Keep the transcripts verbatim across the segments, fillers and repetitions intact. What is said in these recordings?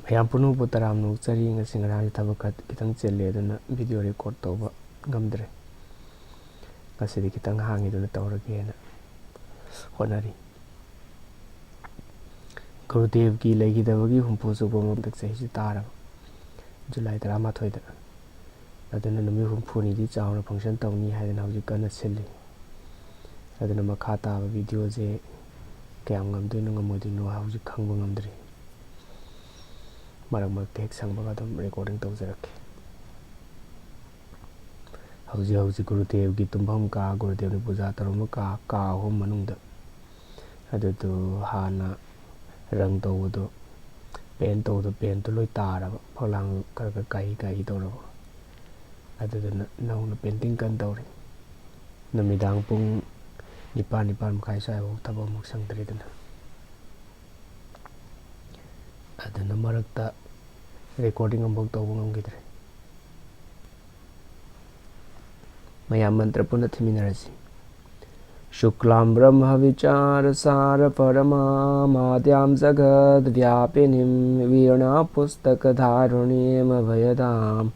ꯃꯌꯥꯝ ꯄꯨꯝꯅꯃꯛꯄꯨ ꯇꯔꯥꯝꯅ ꯑꯣꯛꯆꯔꯤ꯫ ꯉꯁꯤ ꯉꯔꯥꯡꯁꯦ ꯊꯕꯛ ꯈꯔ ꯈꯤꯇꯪ ꯆꯤꯜꯂꯦ, ꯑꯗꯨꯅ video record ꯇꯧꯕ ꯉꯝꯗ꯭ꯔꯦ꯫ ꯉꯁꯤꯗꯤ ꯈꯤꯇꯪ ꯍꯥꯡꯉꯤꯗꯨꯅ ꯇꯧꯔꯒꯦꯅ ꯍꯣꯠꯅꯔꯤ꯫ ꯒꯨꯔꯨꯗꯦꯕꯀꯤ ꯂꯩꯈꯤꯗꯕꯒꯤ ꯍꯨꯝꯐꯨ ꯁꯨꯕ ꯍꯟꯗꯛ ꯆꯍꯤꯁꯤ ꯇꯥꯔꯕ, ꯖꯨꯂꯥꯏ ꯇꯔꯥꯃꯥꯊꯣꯏꯗ꯫ ꯑꯗꯨꯅ ꯅꯨꯃꯤꯠ ꯍꯨꯝꯐꯨꯅꯤꯗꯤ ꯆꯥꯎꯅ function ꯇꯧꯅꯤ ꯍꯥꯏꯗꯅ ꯍꯧꯖꯤꯛ ꯀꯟꯅ ꯁꯤꯜꯂꯤ꯫ ꯑꯗꯨꯅ ꯃꯈꯥ ꯇꯥꯕ videoꯁꯦ ꯀꯌꯥꯝ ꯉꯝꯗꯣꯏꯅꯣ ꯉꯝꯃꯣꯏꯗꯣꯏꯅꯣ ꯍꯧꯖꯤꯛ ꯈꯪꯕ ꯉꯝꯗ꯭ꯔꯤ꯫ ꯃꯔꯛ ꯃꯔꯛꯇ ꯍꯦꯛ ꯁꯪꯕꯒ ꯑꯗꯨꯝ recording ꯇꯧꯖꯔꯛꯀꯦ꯫ ꯍꯧꯖꯤꯛ ꯍꯧꯖꯤꯛ ꯒꯨꯔꯨꯗꯦꯕꯒꯤ ꯇꯨꯝꯐꯝ ꯀꯥ, ꯒꯨꯔꯨꯗꯦꯕꯅ ꯄꯨꯖꯥ ꯇꯧꯔꯝꯕ ꯀꯥ, ꯀꯥ ꯑꯍꯨꯝ ꯃꯅꯨꯡꯗ, ꯑꯗꯨꯗꯨ ꯍꯥꯟꯅ ꯔꯪ ꯇꯧꯕꯗꯣ, paint ꯇꯧꯕꯗꯣ, paintꯇꯣ ꯂꯣꯏ ꯇꯥꯔꯕ, ꯐꯛꯂꯥꯡ ꯈꯔ ꯈꯔ ꯀꯥꯏ ꯀꯥꯏ ꯇꯧꯔꯕ꯫ ꯑꯗꯨꯗꯨꯅ ꯅꯧꯅ painting ꯀꯟꯅ ꯇꯧꯔꯤ꯫ ꯅꯨꯃꯤꯗꯥꯡ ꯄꯨꯡ ꯅꯤꯄꯥꯜ, ꯅꯤꯄꯥꯜ ꯃꯈꯥꯏ ꯁ꯭ꯋꯥꯏꯐꯥꯎ ꯊꯕꯛ ꯑꯃꯨꯛ ꯁꯪꯗ꯭ꯔꯦꯗꯅ꯫ ꯑꯗꯨꯅ ꯃꯔꯛꯇ recording ꯑꯃꯐꯥꯎ ꯇꯧꯕ ꯉꯝꯈꯤꯗ꯭ꯔꯦ꯫ ꯃꯌꯥꯝ ꯃꯟꯇ꯭ꯔ ꯄꯨꯟꯅ ꯊꯤꯃꯤꯟꯅꯔꯁꯤ꯫ शुक्लां ब्रह्मविचारसारपरमामाद्यां जगद्व्यापिनीं वीणापुस्तकधारिणीमभयदां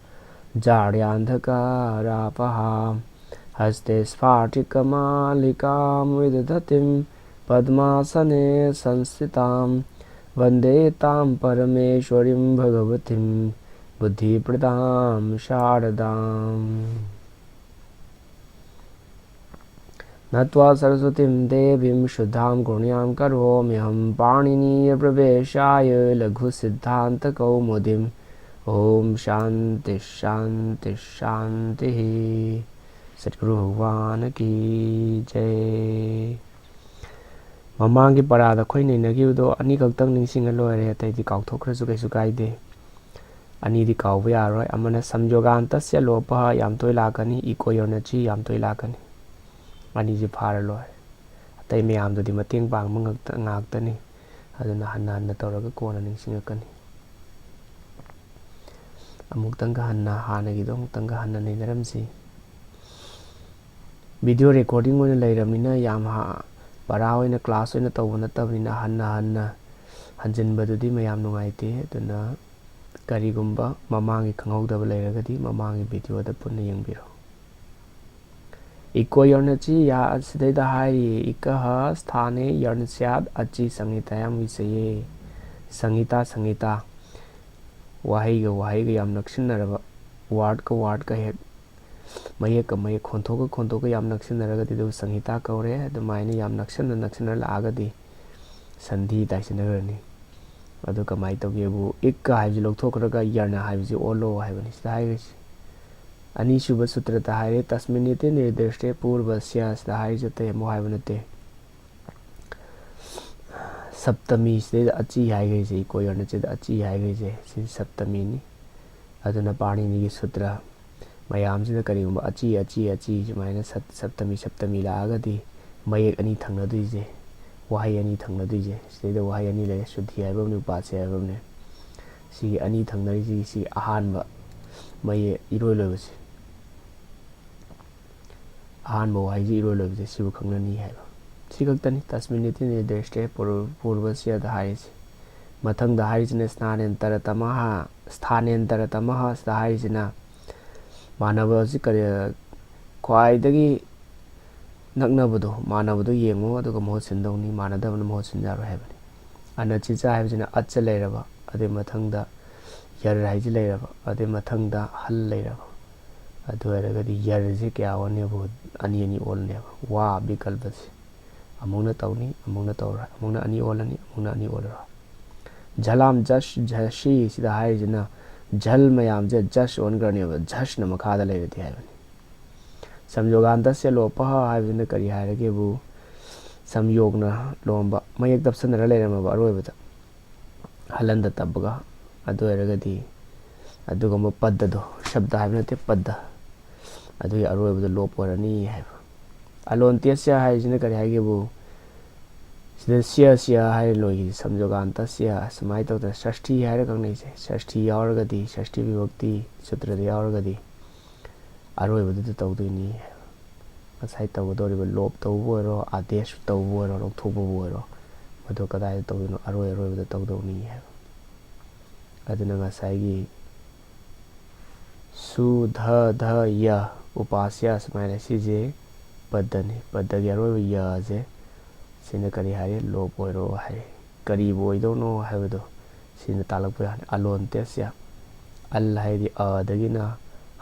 जाड्यान्धकारापहां हस्ते स्फाटिकमालिकां विदधतीं पद्मासने संस्थितां वन्दे तां परमेश्वरीं भगवतीं बुद्धिप्रदां शारदाम्। नत्वा सरस्वतीं देवीं शुद्धां करुणीं करोम्यहं पाणिनीयप्रवेशाय लघुसिद्धान्तकौमुदीम्। ॐ शान्ति शान्ति शान्तिः। सद्गुरु भगवान की जय। ꯃꯃꯥꯡꯒꯤ ꯄꯔꯥꯗ ꯑꯩꯈꯣꯏ ꯅꯩꯅꯈꯤꯕꯗꯣ ꯑꯅꯤꯈꯛꯇꯪ ꯅꯤꯡꯁꯤꯡꯉ ꯂꯣꯏꯔꯦ, ꯑꯇꯩꯗꯤ ꯀꯥꯎꯊꯣꯛꯈ꯭ꯔꯁꯨ ꯀꯩꯁꯨ ꯀꯥꯏꯗꯦ꯫ ꯑꯅꯤꯗꯤ ꯀꯥꯎꯕ ꯌꯥꯔꯣꯏ꯫ ꯑꯃꯅ ꯁꯝꯌꯣꯒꯥꯟꯇꯁ꯭ꯌ ꯂꯣꯄ ꯌꯥꯝ ꯇꯣꯏ ꯂꯥꯛꯀꯅꯤ, echo energy ꯌꯥꯝ ꯇꯣꯏ ꯂꯥꯛꯀꯅꯤ꯫ ꯑꯅꯤꯁꯤ ꯐꯥꯔ ꯂꯣꯏꯔꯦ꯫ ꯑꯇꯩ ꯃꯌꯥꯝꯗꯨꯗꯤ ꯃꯇꯦꯡ ꯄꯥꯡꯕ ꯉꯥꯛꯇ-, ꯉꯥꯛꯇꯅꯤ꯫ ꯑꯗꯨꯅ ꯍꯟꯅ ꯍꯟꯅ ꯇꯧꯔꯒ ꯀꯣꯟꯅ ꯅꯤꯡꯁꯤꯡꯉꯛꯀꯅꯤ꯫ ꯑꯃꯨꯛꯇꯪꯒ ꯍꯟꯅ, ꯍꯥꯟꯅꯒꯤꯗꯣ ꯑꯃꯨꯛꯇꯪꯒ ꯍꯟꯅ ꯅꯩꯅꯔꯝꯁꯤ꯫ Video recording ꯑꯣꯏꯅ ꯂꯩꯔꯕꯅꯤꯅ ꯌꯥꯝ ꯍꯥ-, ꯄꯔꯥ ꯑꯣꯏꯅ class ꯑꯣꯏꯅ ꯇꯧꯕ ꯅꯠꯇꯕꯅꯤꯅ ꯍꯟꯅ ꯍꯟꯅ ꯍꯟꯖꯤꯟꯕꯗꯨꯗꯤ ꯃꯌꯥꯝ ꯅꯨꯡꯉꯥꯏꯇꯦ, ꯑꯗꯨꯅ ꯀꯔꯤꯒꯨꯝꯕ ꯃꯃꯥꯡꯒꯤ ꯈꯪꯍꯧꯗꯕ ꯂꯩꯔꯒꯗꯤ ꯃꯃꯥꯡꯒꯤ ꯚꯤꯗꯤꯑꯣꯗ ꯄꯨꯟꯅ ꯌꯦꯡꯕꯤꯔꯣ꯫ ꯏꯀꯣ ꯌꯔꯅꯆꯤ ꯌꯥ ꯑꯁꯤꯗꯩꯗ ꯍꯥꯏꯔꯤ, ꯏꯀꯍ ꯁ꯭ꯊꯥꯅꯦ ꯌꯔꯅꯁ꯭ꯌꯥꯠ ꯑꯆꯤ ꯁꯪꯍꯤꯇꯥꯌꯥꯝ ꯋꯤꯁꯌꯦ꯫ ꯁꯪꯍꯤꯇꯥ, ꯁꯪꯍꯤꯇꯥ꯫ ꯋꯥꯍꯩꯒ ꯋꯥꯍꯩꯒ ꯌꯥꯝ ꯅꯛꯁꯤꯟꯅꯔꯕ, ꯋꯥꯔꯗꯀ ꯋꯥꯔꯗꯀ ꯍꯦꯛ, ꯃꯌꯦꯛꯀ ꯃꯌꯦꯛ, ꯈꯣꯟꯊꯣꯛꯀ ꯈꯣꯟꯊꯣꯛꯀ ꯌꯥꯝ ꯅꯛꯁꯤꯟꯅꯔꯒꯗꯤ ꯑꯗꯨꯕꯨ ꯁꯪꯍꯤꯇꯥ ꯀꯧꯔꯦ꯫ ꯑꯗꯨꯃꯥꯏꯅ ꯌꯥꯝ ꯅꯛꯁꯟꯅ ꯅꯛꯁꯤꯟꯅ ꯂꯥꯛꯑꯒꯗꯤ ꯁꯟꯙꯤ ꯇꯥꯏꯁꯤꯟꯅꯈ꯭ꯔꯅꯤ꯫ ꯑꯗꯨ ꯀꯃꯥꯏꯅ ꯇꯧꯒꯦꯕꯨ, ꯏꯛꯀ ꯍꯥꯏꯕꯁꯤ ꯂꯧꯊꯣꯛꯈ꯭ꯔꯒ ꯌꯔꯅ ꯍꯥꯏꯕꯁꯤ ꯑꯣꯜꯂꯣ ꯍꯥꯏꯕꯅꯤ ꯁꯤꯗ ꯍꯥꯏꯔꯤꯁꯤ꯫ ꯑꯅꯤꯁꯨꯕ ꯁꯨꯇ꯭ꯔꯗ ꯍꯥꯏꯔꯦ, ꯇꯁꯃꯤꯟꯅꯤꯇꯤ ꯅꯤꯔꯗꯤꯁ꯭ꯇꯦ ꯄꯨꯔꯕꯁ꯭ꯌ ꯁꯤꯗ ꯍꯥꯏꯔꯤꯁꯤ ꯑꯇꯩ ꯑꯃꯨꯛ ꯍꯥꯏꯕ ꯅꯠꯇꯦ꯫ ꯁꯞꯇꯃꯤ ꯁꯤꯗꯩꯗ ꯑꯆꯤ ꯍꯥꯏꯈ꯭ꯔꯤꯁꯦ, ꯏꯀꯣ ꯌꯔꯅꯆꯤꯗ ꯑꯆꯤ ꯍꯥꯏꯈ꯭ꯔꯤꯁꯦ ꯁꯤ ꯁꯞꯇꯃꯤꯅꯤ꯫ ꯑꯗꯨꯅ ꯄꯥꯅꯤꯅꯤꯒꯤ ꯁꯨꯇ꯭ꯔ ꯃꯌꯥꯝꯁꯤꯗ ꯀꯔꯤꯒꯨꯝꯕ ꯑꯆꯤ, ꯑꯆꯤ, ꯑꯆꯤ ꯁꯨꯃꯥꯏꯅ ꯁꯞ-, ꯁꯞꯇꯃꯤ, ꯁꯞꯇꯃꯤ ꯂꯥꯛꯑꯒꯗꯤ ꯃꯌꯦꯛ ꯑꯅꯤ ꯊꯪꯅꯗꯣꯏꯁꯦ, ꯋꯥꯍꯩ ꯑꯅꯤ ꯊꯪꯅꯗꯣꯏꯁꯦ, ꯁꯤꯗꯩꯗ ꯋꯥꯍꯩ ꯑꯅꯤ ꯂꯩꯔꯦ, ꯁꯨꯗ꯭ꯙꯤ ꯍꯥꯏꯕ ꯑꯃꯅꯤ, ꯎꯄꯥꯁ꯭ꯌ ꯍꯥꯏꯕ ꯑꯃꯅꯤ꯫ ꯁꯤꯒꯤ ꯑꯅꯤ ꯊꯪꯅꯔꯤꯁꯤꯒꯤ ꯁꯤꯒꯤ ꯑꯍꯥꯟꯕ ꯃꯌꯦꯛ ꯏꯔꯣꯏ ꯂꯣꯏꯕꯁꯦ, ꯑꯍꯥꯟꯕ ꯋꯥꯍꯩꯁꯤ ꯏꯔꯣꯏ ꯂꯣꯏꯕꯁꯦ ꯁꯤꯕꯨ ꯈꯪꯅꯅꯤ ꯍꯥꯏꯕ꯫ ꯁꯤ ꯈꯛꯇꯅꯤ ꯇꯁꯃꯤꯟꯅꯤꯇꯤ ꯅꯤꯔꯗꯤꯁ꯭ꯇꯦ ꯄꯨꯔꯨ-, ꯄꯨꯔꯕꯁ꯭ꯌꯗ ꯍꯥꯏꯔꯤꯁꯦ꯫ ꯃꯊꯪꯗ ꯍꯥꯏꯔꯤꯁꯤꯅ ꯁ꯭ꯅꯥꯅꯦꯟꯇꯔꯇꯃꯍ, ꯁ꯭ꯊꯥꯅꯦꯟꯇꯔꯇꯃꯍ ꯁꯤꯗ ꯍꯥꯏꯔꯤꯁꯤꯅ ꯃꯥꯟꯅꯕ ꯑꯁꯤ ꯀꯔꯤ, ꯈ꯭ꯋꯥꯏꯗꯒꯤ ꯅꯛꯅꯕꯗꯣ, ꯃꯥꯟꯅꯕꯗꯣ ꯌꯦꯡꯉꯣ, ꯑꯗꯨꯒ ꯃꯍꯨꯠ ꯁꯤꯟꯗꯧꯅꯤ, ꯃꯥꯟꯅꯗꯕꯅ ꯃꯍꯨꯠ ꯁꯤꯟ ꯌꯥꯔꯣꯏ ꯍꯥꯏꯕꯅꯤ꯫ ꯑꯅꯆꯤꯆ ꯍꯥꯏꯕꯁꯤꯅ ꯑꯠꯆ ꯂꯩꯔꯕ, ꯑꯗꯨꯏ ꯃꯊꯪꯗ ꯌꯔ ꯍꯥꯏꯁꯤ ꯂꯩꯔꯕ, ꯑꯗꯨꯏ ꯃꯊꯪꯗ ꯍꯜ ꯂꯩꯔꯕ, ꯑꯗꯨ ꯑꯣꯏꯔꯒꯗꯤ ꯌꯔꯁꯤ ꯀꯌꯥ ꯑꯣꯟꯅꯦꯕꯨ? ꯑꯅꯤ ꯑꯅꯤ ꯑꯣꯜꯂꯅꯦꯕ꯫ ꯋꯥ ꯕꯤꯀꯜꯄꯁꯦ ꯑꯃꯨꯛꯅ ꯇꯧꯅꯤ, ꯑꯃꯨꯛꯅ ꯇꯧꯔꯣꯏ, ꯑꯃꯨꯛꯅ ꯑꯅꯤ ꯑꯣꯜꯂꯅꯤ, ꯑꯃꯨꯛꯅ ꯑꯅꯤ ꯑꯣꯜꯂꯔꯣꯏ꯫ ꯖꯂꯥꯝ ꯖꯁ ꯖꯁꯤ ꯁꯤꯗ ꯍꯥꯏꯔꯤꯁꯤꯅ ꯖꯜ ꯃꯌꯥꯝꯁꯦ ꯖꯁ ꯑꯣꯟꯈ꯭ꯔꯅꯦꯕ, ꯖꯁꯅ ꯃꯈꯥꯗ ꯂꯩꯔꯗꯤ ꯍꯥꯏꯕꯅꯤ꯫ ꯁꯝꯌꯣꯒꯥꯟꯇꯁ꯭ꯌ ꯂꯣꯄꯍ ꯍꯥꯏꯕꯁꯤꯅ ꯀꯔꯤ ꯍꯥꯏꯔꯒꯦꯕꯨ, ꯁꯝꯌꯣꯒꯅ ꯂꯣꯝꯕ, ꯃꯌꯦꯛ ꯇꯞꯁꯟꯅꯔ ꯂꯩꯔꯝꯃꯕ ꯑꯔꯣꯏꯕꯗ ꯍꯂꯟꯗ ꯇꯞꯄꯒ, ꯑꯗꯨ ꯑꯣꯏꯔꯒꯗꯤ ꯑꯗꯨꯒꯨꯝꯕ ꯄꯗꯗꯣ, ꯁꯕꯗ ꯍꯥꯏꯕ ꯅꯠꯇꯦ, ꯄꯗ, ꯑꯗꯨꯒꯤ ꯑꯔꯣꯏꯕꯗ ꯂꯣꯞ ꯑꯣꯏꯔꯅꯤ ꯍꯥꯏꯕ꯫ ꯑꯂꯣꯟꯇ꯭ꯌꯁ꯭ꯌ ꯍꯥꯏꯔꯤꯁꯤꯅ ꯀꯔꯤ ꯍꯥꯏꯒꯦꯕꯨ, ꯁꯤꯗ ꯁ꯭ꯌ ꯁ꯭ꯌ ꯍꯥꯏꯔ ꯂꯣꯏꯈꯤꯁꯦ, ꯁꯝꯌꯣꯒꯥꯟꯇꯁ꯭ꯌ ꯁꯨꯃꯥꯏꯅ ꯇꯧꯗꯅ ꯁꯁꯊꯤ ꯍꯥꯏꯔ ꯈꯪꯅꯩꯁꯦ꯫ ꯁꯁꯊꯤ ꯌꯥꯎꯔꯒꯗꯤ, ꯁꯁꯊꯤ ꯚꯤꯚꯛꯇꯤ ꯁꯨꯇ꯭ꯔꯗ ꯌꯥꯎꯔꯒꯗꯤ ꯑꯔꯣꯏꯕꯗꯨꯗ ꯇꯧꯗꯣꯏꯅꯤ꯫ ꯉꯁꯥꯏ ꯇꯧꯒꯗꯧꯔꯤꯕ ꯂꯣꯞ ꯇꯧꯕꯕꯨ ꯑꯣꯏꯔꯣ, ꯑꯥꯗꯦꯁ ꯇꯧꯕꯕꯨ ꯑꯣꯏꯔꯣ, ꯂꯧꯊꯣꯛꯄꯕꯨ ꯑꯣꯏꯔꯣ, ꯑꯗꯣ ꯀꯗꯥꯏꯗ ꯇꯧꯗꯣꯏꯅꯣ? ꯑꯔꯣꯏ ꯑꯔꯣꯏꯕꯗ ꯇꯧꯗꯧꯅꯤ ꯍꯥꯏꯕ꯫ ꯑꯗꯨꯅ ꯉꯁꯥꯏꯒꯤ ꯁꯨ ꯙ ꯙ ꯌ ꯎꯄꯥꯁ꯭ꯌ ꯁꯨꯃꯥꯏꯅ, ꯁꯤꯁꯦ ꯄꯗꯅꯤ꯫ ꯄꯗꯒꯤ ꯑꯔꯣꯏꯕ ꯌꯁꯦ, ꯁꯤꯅ ꯀꯔꯤ ꯍꯥꯏꯔꯦ? ꯂꯣꯞ ꯑꯣꯏꯔꯣ ꯍꯥꯏꯔꯦ꯫ ꯀꯔꯤꯕꯨ ꯑꯣꯏꯗꯧꯅꯣ ꯍꯥꯏꯕꯗꯣ ꯁꯤꯅ ꯇꯥꯛꯂꯛꯄ ꯌꯥꯅꯤ꯫ ꯑꯂꯣꯟꯇ꯭ꯌꯁ꯭ꯌ, ꯑꯜ ꯍꯥꯏꯗꯤ ꯑꯗꯒꯤꯅ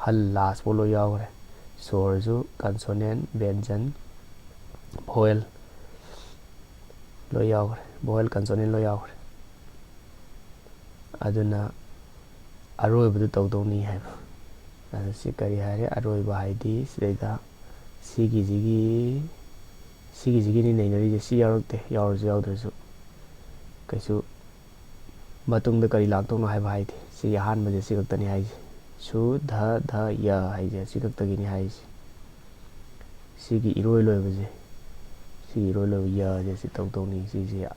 ꯍꯜ ꯂꯥꯁꯐꯥꯎ ꯂꯣꯏ ꯌꯥꯎꯈ꯭ꯔꯦ꯫ ꯁꯣꯔꯁꯨ ꯀꯟꯁꯣꯅꯦꯟ, ꯕꯦꯟꯖꯟ, ꯚꯣꯋꯦꯜ ꯂꯣꯏ ꯌꯥꯎꯈ꯭ꯔꯦ, ꯚꯣꯋꯦꯜ ꯀꯟꯁꯣꯅꯦꯟ ꯂꯣꯏ ꯌꯥꯎꯈ꯭ꯔꯦ꯫ ꯑꯗꯨꯅ ꯑꯔꯣꯏꯕꯗꯨ ꯇꯧꯗꯧꯅꯤ ꯍꯥꯏꯕ꯫ ꯑꯗꯨ ꯁꯤ ꯀꯔꯤ ꯍꯥꯏꯔꯦ? ꯑꯔꯣꯏꯕ ꯍꯥꯏꯗꯤ ꯁꯤꯗꯩꯗ ꯁꯤꯒꯤꯁꯤꯒꯤ ꯁꯤꯒꯤꯁꯤꯒꯤꯅꯤ ꯅꯩꯅꯔꯤꯁꯦ꯫ ꯁꯤ ꯌꯥꯎꯔꯛꯇꯦ, ꯌꯥꯎꯔꯁꯨ ꯌꯥꯎꯗ꯭ꯔꯁꯨ ꯀꯩꯁꯨ ꯃꯇꯨꯡꯗ ꯀꯔꯤ ꯂꯥꯛꯇꯧꯅꯣ ꯍꯥꯏꯕ ꯍꯥꯏꯗꯦ꯫ ꯁꯤꯒꯤ ꯑꯍꯥꯟꯕꯁꯦ ꯁꯤ ꯈꯛꯇꯅꯤ ꯍꯥꯏꯁꯦ꯫ ꯁꯨ ꯙ ꯙ ꯌ ꯍꯥꯏꯁꯦ ꯁꯤ ꯈꯛꯇꯒꯤꯅꯤ ꯍꯥꯏꯁꯦ꯫ ꯁꯤꯒꯤ ꯏꯔꯣꯏ ꯂꯣꯏꯕꯁꯦ, ꯁꯤꯒꯤ ꯏꯔꯣꯏ ꯂꯣꯏꯕ ꯌꯁꯦ ꯁꯤ ꯇꯧꯗꯧꯅꯤ꯫ ꯁꯤꯁꯦ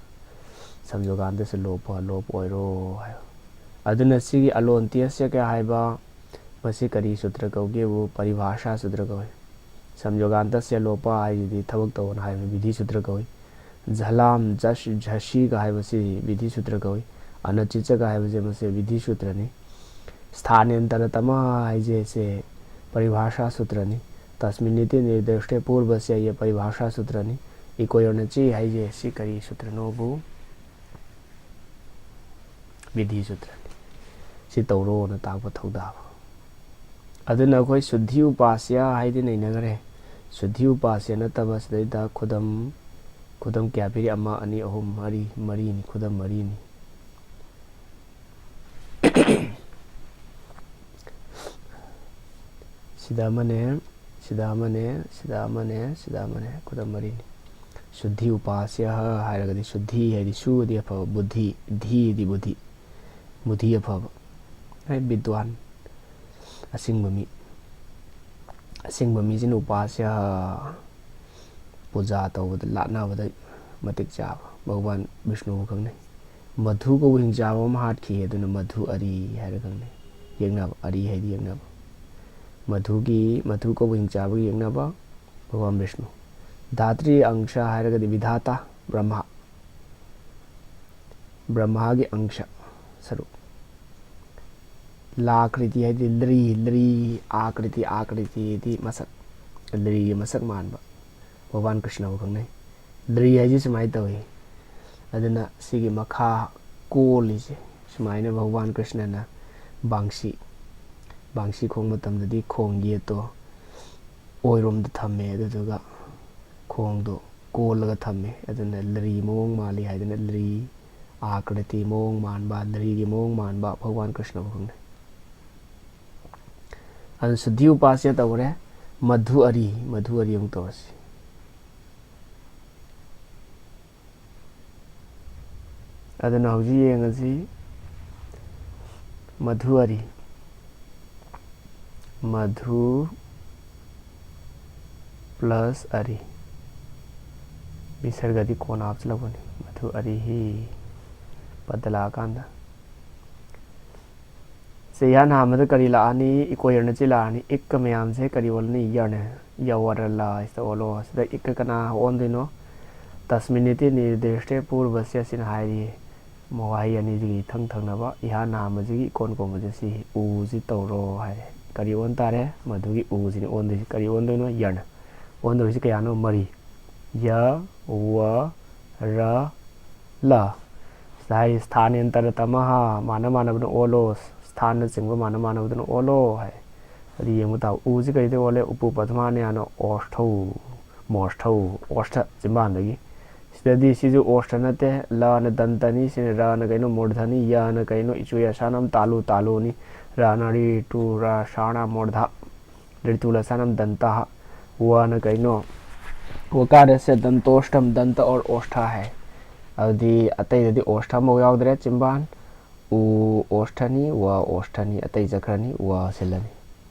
ꯁꯝꯌꯣꯒꯥꯟꯇꯁ ꯂꯣꯄ, ꯂꯣꯞ ꯑꯣꯏꯔꯣ ꯍꯥꯏꯕ꯫ ꯑꯗꯨꯅ ꯁꯤꯒꯤ ꯑꯂꯣꯟꯇ꯭ꯌꯁ꯭ꯌ ꯀꯌꯥ ꯍꯥꯏꯕ, ꯃꯁꯤ ꯀꯔꯤ ꯁꯨꯇ꯭ꯔ ꯀꯧꯒꯦꯕꯨ? ꯄꯔꯤꯚꯥꯁꯥ ꯁꯨꯇ꯭ꯔ ꯀꯧꯏ꯫ ꯁꯝꯌꯣꯒꯥꯟꯇꯁ꯭ꯌ ꯂꯣꯄ ꯍꯥꯏꯁꯤꯗꯤ ꯊꯕꯛ ꯇꯧꯑꯣꯅ ꯍꯥꯏꯕꯅꯤ, ꯕꯤꯙꯤ ꯁꯨꯇ꯭ꯔ ꯀꯧꯏ꯫ ꯖꯂꯥꯝ ꯖꯁ ꯖꯁꯤꯒ ꯍꯥꯏꯕꯁꯤ ꯕꯤꯙꯤ ꯁꯨꯇ꯭ꯔ ꯀꯧꯏ꯫ ꯑꯅꯆꯤꯆꯒ ꯍꯥꯏꯕꯁꯦ ꯃꯁꯤ ꯕꯤꯙꯤ ꯁꯨꯇ꯭ꯔꯅꯤ꯫ ꯁ꯭ꯊꯥꯅꯦꯟꯇꯔꯇꯃ ꯍꯥꯏꯁꯦ ꯁꯦ ꯄꯔꯤꯚꯥꯁꯥ ꯁꯨꯇ꯭ꯔꯅꯤ꯫ ꯇꯁꯃꯤꯟꯅꯤꯇꯤ ꯅꯤꯔꯗꯤꯁ꯭ꯇꯦ ꯄꯨꯔꯚꯁ꯭ꯌ ꯌ ꯄꯔꯤꯚꯥꯁꯥ ꯁꯨꯇ꯭ꯔꯅꯤ꯫ ꯏꯀꯣꯌꯣꯅꯆꯤ ꯍꯥꯏꯁꯦ ꯁꯤ ꯀꯔꯤ ꯁꯨꯇ꯭ꯔꯅꯣꯕꯨ? ꯕꯤꯙꯤ ꯁꯨꯇ꯭ꯔꯅꯤ꯫ ꯁꯤ ꯇꯧꯔꯣꯅ ꯇꯥꯛꯄ ꯊꯧꯗꯥꯕ꯫ ꯑꯗꯨꯅ ꯑꯩꯈꯣꯏ ꯁꯨꯗ꯭ꯙꯤ ꯎꯄꯥꯁ꯭ꯌ ꯍꯥꯏꯗꯤ ꯅꯩꯅꯈ꯭ꯔꯦ꯫ ꯁꯨꯗ꯭ꯙꯤ ꯎꯄꯥꯁ꯭ꯌ ꯅꯠꯇꯕ ꯁꯤꯗꯩꯗ ꯈꯨꯗꯝ, ꯈꯨꯗꯝ ꯀꯌꯥ ꯄꯤꯔꯤ? ꯑꯃ, ꯑꯅꯤ, ꯑꯍꯨꯝ, ꯃꯔꯤ, ꯃꯔꯤꯅꯤ, ꯈꯨꯗꯝ ꯃꯔꯤꯅꯤ꯫ ꯁꯤꯗ ꯑꯃꯅꯦ, ꯁꯤꯗ ꯑꯃꯅꯦ, ꯁꯤꯗ ꯑꯃꯅꯦ, ꯁꯤꯗ ꯑꯃꯅꯦ, ꯈꯨꯗꯝ ꯃꯔꯤꯅꯤ꯫ ꯁꯨꯗ꯭ꯙꯤ ꯎꯄꯥꯁ꯭ꯌ ꯍꯥꯏꯔꯒꯗꯤ ꯁꯨꯗ꯭ꯙꯤ ꯍꯥꯏꯗꯤ ꯁꯨꯗꯤ ꯑꯐꯕ, ꯕꯨꯗ꯭ꯙꯤ, ꯙꯤꯗꯤ ꯕꯨꯗ꯭ꯙꯤ, ꯕꯨꯗ꯭ꯙꯤ ꯑꯐꯕ, ꯍꯥꯏ ꯕꯤꯗ꯭ꯋꯥꯟ, ꯑꯁꯤꯡꯕ ꯃꯤ꯫ ꯑꯁꯤꯡꯕ ꯃꯤꯁꯤꯅ ꯎꯄꯥꯁ꯭ꯌ ꯄꯨꯖꯥ ꯇꯧꯕꯗ, ꯂꯥꯠꯅꯕꯗ ꯃꯇꯤꯛ ꯆꯥꯕ ꯚꯒꯋꯥꯟ ꯕꯤꯁꯅꯨꯕꯨ ꯈꯪꯅꯩ꯫ ꯃꯙꯨ ꯀꯧꯕ ꯍꯤꯡꯆꯥꯕ ꯑꯃ ꯍꯥꯠꯈꯤ, ꯑꯗꯨꯅ ꯃꯙꯨ ꯑꯔꯤ ꯍꯥꯏꯔ ꯈꯪꯅꯩ꯫ ꯌꯦꯛꯅꯕ, ꯑꯔꯤ ꯍꯥꯏꯗꯤ ꯌꯦꯛꯅꯕ꯫ ꯃꯙꯨꯒꯤ, ꯃꯙꯨ ꯀꯧꯕ ꯍꯤꯡꯆꯥꯕꯒꯤ ꯌꯦꯛꯅꯕ ꯚꯒꯋꯥꯟ ꯕꯤꯁꯅꯨ꯫ ꯙꯥꯇ꯭ꯔꯤ ꯑꯪꯁ ꯍꯥꯏꯔꯒꯗꯤ ꯕꯤꯙꯥꯇꯥ ꯕ꯭ꯔꯍ꯭ꯃ꯫ ꯕ꯭ꯔꯍ꯭ꯃꯥꯒꯤ ꯑꯪꯁ ꯁꯔꯨꯛ꯫ ꯂꯥꯀ꯭ꯔꯤꯇꯤ ꯍꯥꯏꯗꯤ ꯂ꯭ꯔꯤ, ꯂ꯭ꯔꯤ, ꯑꯥꯀ꯭ꯔꯤꯇꯤ, ꯑꯥꯀ꯭ꯔꯤꯇꯤꯗꯤ ꯃꯁꯛ, ꯂ꯭ꯔꯤꯒꯤ ꯃꯁꯛ ꯃꯥꯟꯕ꯫ ꯚꯒꯋꯥꯟ ꯀ꯭ꯔꯤꯁꯅꯕꯨ ꯈꯪꯅꯩ꯫ ꯂ꯭ꯔꯤ ꯍꯥꯏꯁꯤ ꯁꯨꯃꯥꯏꯅ ꯇꯧꯏ꯫ ꯑꯗꯨꯅ ꯁꯤꯒꯤ ꯃꯈꯥ ꯀꯣꯜꯂꯤꯁꯦ ꯁꯨꯃꯥꯏꯅ ꯚꯒꯋꯥꯟ ꯀ꯭ꯔꯤꯁꯅꯅ ꯕꯥꯡꯁꯤ, ꯕꯥꯡꯁꯤ ꯈꯣꯡ ꯃꯇꯝꯗꯗꯤ ꯈꯣꯡ ꯌꯦꯠꯇꯣ ꯑꯣꯏꯔꯣꯝꯗ ꯊꯝꯃꯦ, ꯑꯗꯨꯗꯨꯒ ꯈꯣꯡꯗꯣ ꯀꯣꯜꯂꯒ ꯊꯝꯃꯦ꯫ ꯑꯗꯨꯅ ꯂ꯭ꯔꯤ ꯃꯑꯣꯡ ꯃꯥꯜꯂꯤ ꯍꯥꯏꯗꯅ ꯂ꯭ꯔꯤ, ꯑꯥꯀ꯭ꯔꯤꯇꯤ ꯃꯑꯣꯡ ꯃꯥꯟꯕ, ꯂ꯭ꯔꯤꯒꯤ ꯃꯑꯣꯡ ꯃꯥꯟꯕ ꯚꯒꯋꯥꯟ ꯀ꯭ꯔꯤꯁꯅꯕꯨ ꯈꯪꯅꯩ꯫ ꯑꯗꯨꯅ ꯁꯨꯗ꯭ꯙꯤ ꯎꯄꯥꯁ꯭ꯌ ꯇꯧꯔꯦ꯫ ꯃꯙꯨ ꯑꯔꯤ, ꯃꯙꯨ ꯑꯔꯤ ꯑꯃꯨꯛ ꯇꯧꯔꯁꯤ꯫ ꯑꯗꯨꯅ ꯍꯧꯖꯤꯛ ꯌꯦꯡꯉꯁꯤ, ꯃꯙꯨ ꯑꯔꯤ, ꯃꯙꯨ ꯄ꯭ꯂꯁ ꯑꯔꯤ, ꯕꯤꯁꯔꯒꯗꯤ ꯀꯣꯟꯅ ꯍꯥꯞꯆꯤꯜꯂꯛꯄꯅꯤ꯫ ꯃꯙꯨ ꯑꯔꯤꯍꯤ ꯄꯗ ꯂꯥꯛꯑꯀꯥꯟꯗ ꯁꯦ, ꯏꯍꯥꯟ ꯍꯥꯟꯕꯗ ꯀꯔꯤ ꯂꯥꯛꯑꯅꯤ? ꯏꯀꯣ ꯌꯔꯅ ꯆꯤ ꯂꯥꯛꯑꯅꯤ꯫ ꯏꯛꯀ ꯃꯌꯥꯝꯁꯦ ꯀꯔꯤ ꯑꯣꯜꯂꯅꯤ? ꯌꯔꯅ꯫ ꯌꯥꯋꯔꯂ ꯁꯤꯗ ꯑꯣꯜꯂꯣ꯫ ꯁꯤꯗ ꯏꯛꯀ ꯀꯅꯥ ꯑꯣꯟꯗꯣꯏꯅꯣ? ꯇꯁꯃꯤꯟꯅꯤꯇꯤ ꯅꯤꯔꯗꯦꯁꯇꯦ ꯄꯨꯔꯕꯁ꯭ꯌ ꯁꯤꯅ ꯍꯥꯏꯔꯤ꯫ ꯋꯥꯍꯩ ꯑꯅꯤꯁꯤꯒꯤ ꯏꯊꯪ ꯊꯪꯅꯕ ꯏꯍꯥꯟ ꯍꯥꯟꯕꯁꯤꯒꯤ ꯏꯀꯣꯟ ꯀꯣꯟꯕꯁꯦ ꯁꯤ ꯎꯁꯤ ꯇꯧꯔꯣ ꯍꯥꯏꯔꯦ꯫ ꯀꯔꯤ ꯑꯣꯟ ꯇꯥꯔꯦ? ꯃꯗꯨꯒꯤ ꯎꯁꯤꯅ ꯑꯣꯟꯗꯣꯏꯁꯤ꯫ ꯀꯔꯤ ꯑꯣꯟꯗꯣꯏꯅꯣ? ꯌꯔꯅ꯫ ꯑꯣꯟꯗꯧꯔꯤꯁꯤ ꯀꯌꯥꯅꯣ? ꯃꯔꯤ꯫ ꯌ, ꯋ, ꯔ, ꯂ꯫ ꯁꯤꯗ ꯍꯥꯏꯔꯤ ꯁ꯭ꯊꯥꯅꯦꯟꯇꯔ ꯇꯃꯍ, ꯃꯥꯟꯅ ꯃꯥꯟꯅꯕꯅ ꯑꯣꯜꯂꯣ, ꯁ꯭ꯊꯥꯟꯅꯆꯤꯡꯕ ꯃꯥꯟꯅ ꯃꯥꯟꯅꯕꯗꯨꯅ ꯑꯣꯜꯂꯣ ꯍꯥꯏ꯫ ꯑꯗꯨ ꯌꯦꯡꯕ ꯇꯥꯕ꯫ ꯎꯁꯤ ꯀꯔꯤꯗ ꯑꯣꯜꯂꯦ? ꯎꯄꯨ ꯄꯗꯃꯥꯅꯤꯌꯥꯅ ꯑꯣꯁꯊꯧ, ꯃꯣꯁꯊꯧ, ꯑꯣꯁꯊ ꯆꯤꯝꯕꯥꯟꯗꯒꯤ꯫ ꯁꯤꯗꯗꯤ ꯁꯤꯁꯨ ꯑꯣꯁꯊ ꯅꯠꯇꯦ, ꯂꯅ ꯗꯟꯇꯅꯤ, ꯁꯤꯅ ꯔꯅ ꯀꯩꯅꯣ? ꯃꯨꯔꯙꯅꯤ, ꯌꯅ ꯀꯩꯅꯣ? ꯏꯆꯨ ꯌꯁꯥꯅꯝ ꯇꯥꯂꯨ, ꯇꯥꯂꯨꯅꯤ, ꯔꯅ ꯔꯤ, ꯇꯨ, ꯔ, ꯁꯥꯅ ꯃꯨꯔꯙ꯫ ꯔꯤꯇꯨꯂꯁꯥꯅꯝ ꯗꯟꯇ꯫ ꯋꯥꯅ ꯀꯩꯅꯣ? ꯋꯀꯥꯔꯁꯦ ꯗꯟꯇꯣꯁꯇꯝ, ꯗꯟꯇ ꯑꯣꯔ ꯑꯣꯁꯊ ꯍꯥꯏ꯫ ꯑꯗꯨꯗꯤ ꯑꯇꯩꯗꯗꯤ ꯑꯣꯁꯊ ꯑꯃꯐꯥꯎ ꯌꯥꯎꯗ꯭ꯔꯦ꯫ ꯆꯤꯝꯕꯥꯟ ꯎ ꯑꯣꯁꯊꯅꯤ, ꯋ ꯑꯣꯁꯊꯅꯤ, ꯑꯇꯩ ꯆꯠꯈ꯭ꯔꯅꯤ, ꯋ ꯁꯤꯜꯂꯅꯤ꯫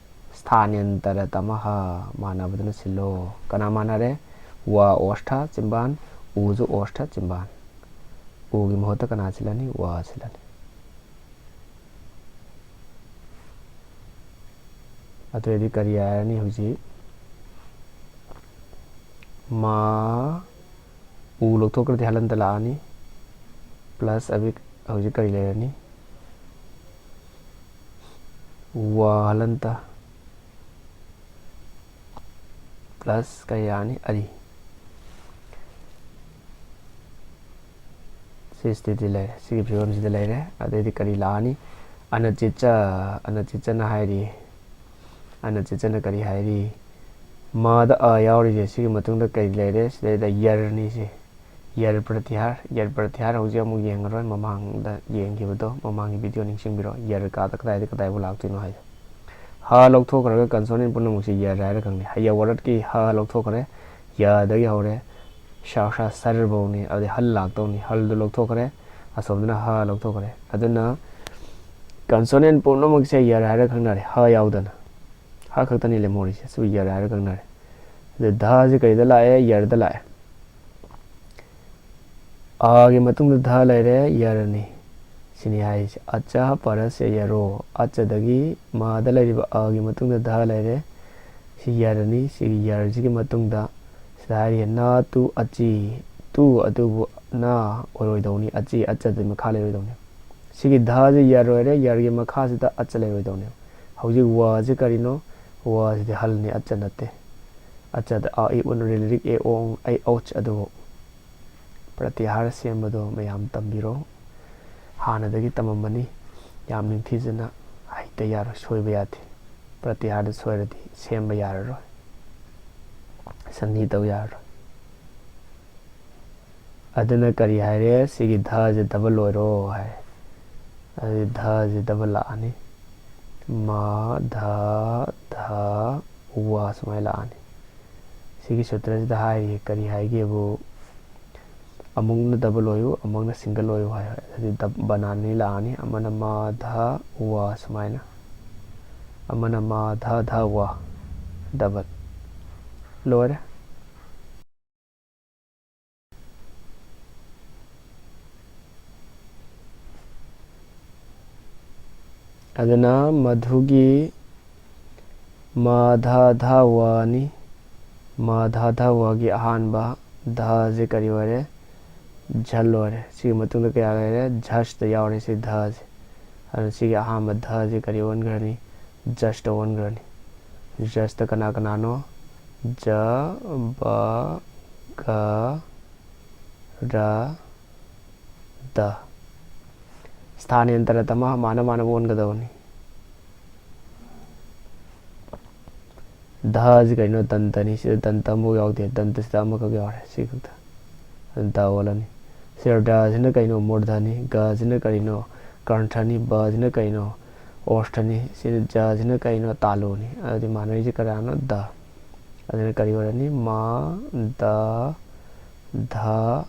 ꯁ꯭ꯊꯥꯅꯦꯟꯇꯔ ꯇꯃꯍ, ꯃꯥꯟꯅꯕꯗꯨꯅ ꯁꯤꯜꯂꯣ꯫ ꯀꯅꯥ ꯃꯥꯟꯅꯔꯦ? ꯋ ꯑꯣꯁꯊ, ꯆꯤꯝꯕꯥꯟ, ꯎꯁꯨ ꯑꯣꯁꯊ, ꯆꯤꯝꯕꯥꯟ꯫ ꯎꯒꯤ ꯃꯍꯨꯠꯇ ꯀꯅꯥ ꯁꯤꯜꯂꯅꯤ? ꯋ ꯁꯤꯜꯂꯅꯤ꯫ ꯑꯗꯨ ꯑꯣꯏꯔꯗꯤ ꯀꯔꯤ ꯍꯥꯏꯔꯅꯤ ꯍꯧꯖꯤꯛ? ꯃꯥ, ꯎ ꯂꯧꯊꯣꯛꯈ꯭ꯔꯗꯤ ꯍꯂꯟꯇ ꯂꯥꯛꯑꯅꯤ꯫ plus ꯑꯕꯤ ꯍꯧꯖꯤꯛ ꯀꯔꯤ ꯂꯩꯔꯅꯤ? ꯋꯥ ꯍꯂꯟꯇ plus ꯀꯔꯤ ꯂꯥꯛꯑꯅꯤ? ꯑꯔꯤ꯫ ꯁꯤ ꯁ꯭ꯇꯦꯠꯇꯤ ꯂꯩꯔꯦ, ꯁꯤꯒꯤ ꯐꯤꯕꯝꯁꯤꯗ ꯂꯩꯔꯦ꯫ ꯑꯗꯩꯗꯤ ꯀꯔꯤ ꯂꯥꯛꯑꯅꯤ? ꯑꯅꯆꯤꯠꯆ, ꯑꯅꯆꯤꯠꯆꯅ ꯍꯥꯏꯔꯤ꯫ ꯑꯅꯆꯤꯠꯆꯅ ꯀꯔꯤ ꯍꯥꯏꯔꯤ? ꯃꯥꯗ ꯑ ꯌꯥꯎꯔꯤꯁꯦ, ꯁꯤꯒꯤ ꯃꯇꯨꯡꯗ ꯀꯔꯤ ꯂꯩꯔꯦ? ꯁꯤꯗꯩꯗ ꯌꯔꯅꯤ ꯁꯤ꯫ ꯌꯔ ꯄ꯭ꯔꯇꯤꯍꯥꯔ, ꯌꯔ ꯄ꯭ꯔꯇꯤꯍꯥꯔ ꯍꯧꯖꯤꯛ ꯑꯃꯨꯛ ꯌꯦꯡꯉꯔꯣꯏ, ꯃꯃꯥꯡꯗ ꯌꯦꯡꯈꯤꯕꯗꯣ, ꯃꯃꯥꯡꯒꯤ video ꯅꯤꯡꯁꯤꯡꯕꯤꯔꯣ, ꯌꯔ ꯀꯥꯗ ꯀꯗꯥꯏꯗ ꯀꯗꯥꯏꯕꯨ ꯂꯥꯛꯇꯣꯏꯅꯣ ꯍꯥꯏꯗꯣ꯫ ꯍ ꯂꯧꯊꯣꯛꯈ꯭ꯔꯒ consonant ꯄꯨꯝꯅꯃꯛꯁꯦ ꯌꯔ ꯍꯥꯏꯔ ꯈꯪꯅꯤ꯫ ꯍ ꯌ ꯋꯥꯔꯠꯀꯤ ꯍ ꯂꯧꯊꯣꯛꯈ꯭ꯔꯦ, ꯌꯗꯒꯤ ꯍꯧꯔꯦ, ꯁ ꯁ ꯁꯔ ꯐꯧꯅꯤ, ꯑꯗꯩ ꯍꯜ ꯂꯥꯛꯇꯧꯅꯤ, ꯍꯜꯗꯨ ꯂꯧꯊꯣꯛꯈ꯭ꯔꯦ, ꯑꯁꯣꯝꯗꯅ ꯍ ꯂꯧꯊꯣꯛꯈ꯭ꯔꯦ꯫ ꯑꯗꯨꯅ consonant ꯄꯨꯝꯅꯃꯛꯁꯦ ꯌꯔ ꯍꯥꯏꯔ ꯈꯪꯅꯔꯦ, ꯍ ꯌꯥꯎꯗꯅ꯫ ꯍ ꯈꯛꯇꯅꯤ ꯂꯦꯝꯍꯧꯔꯤꯁꯦ, ꯁꯤꯕꯨ ꯌꯔ ꯍꯥꯏꯔ ꯈꯪꯅꯔꯦ꯫ ꯑꯗ ꯙꯁꯦ ꯀꯩꯗ ꯂꯥꯛꯑꯦ? ꯌꯔꯗ ꯂꯥꯛꯑꯦ꯫ ꯑꯒꯤ ꯃꯇꯨꯡꯗ ꯙ ꯂꯩꯔꯦ, ꯌꯔꯅꯤ꯫ ꯁꯤꯅꯤ ꯍꯥꯏꯔꯤꯁꯦ꯫ ꯑꯆ ꯄꯔꯁ ꯌꯔꯣ꯫ ꯑꯆꯗꯒꯤ ꯃꯥꯗ ꯂꯩꯔꯤꯕ ꯑꯒꯤ ꯃꯇꯨꯡꯗ ꯙ ꯂꯩꯔꯦ꯫ ꯁꯤ ꯌꯔꯅꯤ꯫ ꯁꯤꯒꯤ ꯌꯔꯁꯤꯒꯤ ꯃꯇꯨꯡꯗ ꯁꯤꯗ ꯍꯥꯏꯔꯤꯁꯦ ꯅ ꯇꯨ ꯑꯆꯤ꯫ ꯇꯨ ꯑꯗꯨꯕꯨ ꯅ ꯑꯣꯏꯔꯣꯏꯗꯧꯅꯤ꯫ ꯑꯆꯤ, ꯑꯆꯗꯨꯒꯤ ꯃꯈꯥ ꯂꯩꯔꯣꯏꯗꯧꯅꯤ꯫ ꯁꯤꯒꯤ ꯙꯁꯤ ꯌꯔ ꯑꯣꯏꯔꯦ, ꯌꯔꯒꯤ ꯃꯈꯥꯁꯤꯗ ꯑꯆ ꯂꯩꯔꯣꯏꯗꯧꯅꯦꯕ꯫ ꯍꯧꯖꯤꯛ ꯋꯁꯤ ꯀꯔꯤꯅꯣ? ꯋꯁꯤꯗꯤ ꯍꯜꯅꯤ, ꯑꯆ ꯅꯠꯇꯦ꯫ ꯑꯆꯗ ꯑ, ꯏ, ꯎ, ꯔꯤ, ꯔꯤꯛ, ꯑꯦ, ꯑꯣ, ꯑꯩ, ꯑꯣꯆ ꯑꯗꯨꯕꯨ ꯄ꯭ꯔꯇꯤꯍꯥꯔ ꯁꯦꯝꯕꯗꯣ ꯃꯌꯥꯝ ꯇꯝꯕꯤꯔꯣ꯫ ꯍꯥꯟꯅꯗꯒꯤ ꯇꯝꯃꯝꯕꯅꯤ꯫ ꯌꯥꯝ ꯅꯤꯡꯊꯤꯖꯅ ꯍꯩꯇ ꯌꯥꯔꯣꯏ, ꯁꯣꯏꯕ ꯌꯥꯗꯦ꯫ ꯄ꯭ꯔꯇꯤꯍꯥꯔꯗ ꯁꯣꯏꯔꯗꯤ ꯁꯦꯝꯕ ꯌꯥꯔꯔꯣꯏ, ꯁꯟꯙꯤ ꯇꯧ ꯌꯥꯔꯔꯣꯏ꯫ ꯑꯗꯨꯅ ꯀꯔꯤ ꯍꯥꯏꯔꯦ? ꯁꯤꯒꯤ ꯙꯁꯦ ꯗꯕꯜ ꯑꯣꯏꯔꯣ ꯍꯥꯏꯔꯦ꯫ ꯑꯗꯨꯗꯤ ꯙꯁꯦ ꯗꯕꯜ ꯂꯥꯛꯑꯅꯤ꯫ ꯃ, ꯙ, ꯙ, ꯋ ꯁꯨꯃꯥꯏꯅ ꯂꯥꯛꯑꯅꯤ꯫ ꯁꯤꯒꯤ ꯁꯨꯇ꯭ꯔꯁꯤꯗ ꯍꯥꯏꯔꯤ, ꯀꯔꯤ ꯍꯥꯏꯒꯦꯕꯨ, ꯑꯃꯨꯛꯅ ꯗꯕꯜ ꯑꯣꯏꯌꯨ, ꯑꯃꯨꯛꯅ ꯁꯤꯡꯒꯜ ꯑꯣꯏꯌꯨ ꯍꯥꯏ꯫ ꯑꯗꯨꯗꯤ ꯗꯕ-, ꯕꯅꯥꯟ ꯑꯅꯤ ꯂꯥꯛꯑꯅꯤ꯫ ꯑꯃꯅ ꯃ, ꯙ, ꯋ ꯁꯨꯃꯥꯏꯅ, ꯑꯃꯅ ꯃ, ꯙ, ꯙ, ꯋ, ꯗꯕꯜ꯫ ꯂꯣꯏꯔꯦ꯫ ꯑꯗꯨꯅ ꯃꯗꯨꯒꯤ ꯃ ꯙ ꯙ ꯋꯅꯤ꯫ ꯃ ꯙ ꯙ ꯋꯒꯤ ꯑꯍꯥꯟꯕ ꯙꯁꯦ ꯀꯔꯤ ꯑꯣꯏꯔꯦ? ꯖ ꯂꯣꯏꯔꯦ꯫ ꯁꯤꯒꯤ ꯃꯇꯨꯡꯗ ꯀꯌꯥ ꯂꯩꯔꯦ? ꯖꯁꯇ ꯌꯥꯎꯔꯦ ꯁꯤ ꯙꯁꯦ꯫ ꯑꯗꯨꯅ ꯁꯤꯒꯤ ꯑꯍꯥꯟꯕ ꯙꯁꯦ ꯀꯔꯤ ꯑꯣꯟꯈ꯭ꯔꯅꯤ? ꯖꯁꯇ ꯑꯣꯟꯈ꯭ꯔꯅꯤ꯫ ꯖꯁꯇ ꯀꯅꯥ ꯀꯅꯥꯅꯣ? ꯖ, ꯕ, ꯒ, ꯔ, ꯗ꯫ ꯁ꯭ꯊꯥꯅꯦꯟꯇꯔ ꯇꯃ ꯃꯥꯅ ꯃꯥꯅ ꯑꯣꯟꯒꯗꯕꯅꯤ꯫ ꯙꯁꯤ ꯀꯩꯅꯣ? ꯗꯟꯇꯅꯤ꯫ ꯁꯤꯗ ꯗꯟꯇ ꯑꯃꯐꯥꯎ ꯌꯥꯎꯗꯦ꯫ ꯗꯟꯇꯁꯤꯗ ꯑꯃꯈꯛ ꯌꯥꯎꯔꯦ, ꯁꯤ ꯈꯛꯇ꯫ ꯗꯟꯇ ꯑꯣꯜꯂꯅꯤ꯫ ꯁꯤꯗ ꯙꯁꯤꯅ ꯀꯩꯅꯣ? ꯃꯨꯔꯙꯅꯤ꯫ ꯒꯁꯤꯅ ꯀꯔꯤꯅꯣ? ꯀꯟꯊꯅꯤ꯫ ꯕꯁꯤꯅ ꯀꯩꯅꯣ? ꯑꯣꯁꯊꯅꯤ꯫ ꯁꯤꯅ ꯖꯁꯤꯅ ꯀꯩꯅꯣ? ꯇꯥꯂꯨꯅꯤ꯫ ꯑꯗꯨꯗꯤ ꯃꯥꯟꯅꯔꯤꯁꯦ ꯀꯅꯥꯅꯣ? ꯙ꯫ ꯑꯗꯨꯅ ꯀꯔꯤ ꯑꯣꯏꯔꯅꯤ? ꯃ, ꯙ, ꯙ,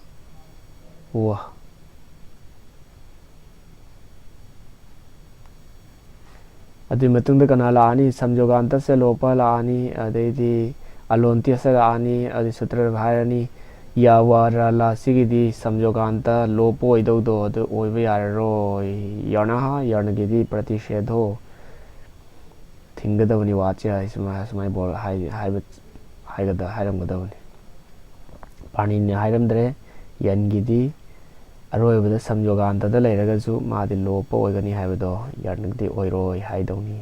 ꯋ꯫ ꯑꯗꯨꯒꯤ ꯃꯇꯨꯡꯗ ꯀꯅꯥ ꯂꯥꯛꯑꯅꯤ? ꯁꯝꯖꯣꯒꯥꯟꯇꯁ ꯂꯣꯄ ꯂꯥꯛꯑꯅꯤ, ꯑꯗꯩꯗꯤ ꯑꯂꯣꯟꯇ꯭ꯌꯁ ꯂꯥꯛꯑꯅꯤ, ꯑꯗꯩ ꯁꯨꯇ꯭ꯔ ꯍꯥꯏꯔꯅꯤ꯫ ꯌꯥ, ꯋꯥ, ꯔ, ꯂ ꯁꯤꯒꯤꯗꯤ ꯁꯝꯖꯣꯒꯥꯟꯇ ꯂꯣꯄ ꯑꯣꯏꯗꯧꯗꯣ ꯑꯗꯨ ꯑꯣꯏꯕ ꯌꯥꯔꯔꯣꯏ꯫ ꯌꯔꯅꯍ, ꯌꯔꯅꯒꯤꯗꯤ ꯄ꯭ꯔꯇꯤꯁꯦꯙꯣ꯫ ꯊꯤꯡꯒꯗꯕꯅꯤ, ꯋꯥꯆ ꯍꯥꯏ ꯁꯨꯃꯥꯏ-, ꯁꯨꯃꯥꯏ ꯕꯣꯜ ꯍꯥꯏ-, ꯍꯥꯏꯕ-, ꯍꯥꯏꯒꯗ-, ꯍꯥꯏꯔꯝꯒꯗꯕꯅꯤ꯫ ꯄꯥꯅꯤꯅꯤ ꯍꯥꯏꯔꯝꯗ꯭ꯔꯦ꯫ ꯌꯟꯒꯤꯗꯤ ꯑꯔꯣꯏꯕꯗ ꯁꯝꯌꯣꯒꯥꯟꯇꯗ ꯂꯩꯔꯒꯁꯨ ꯃꯥꯗꯤ ꯂꯣꯞꯄ ꯑꯣꯏꯒꯅꯤ ꯍꯥꯏꯕꯗꯣ ꯌꯟꯒꯤꯗꯤ ꯑꯣꯏꯔꯣꯏ ꯍꯥꯏꯗꯧꯅꯤ꯫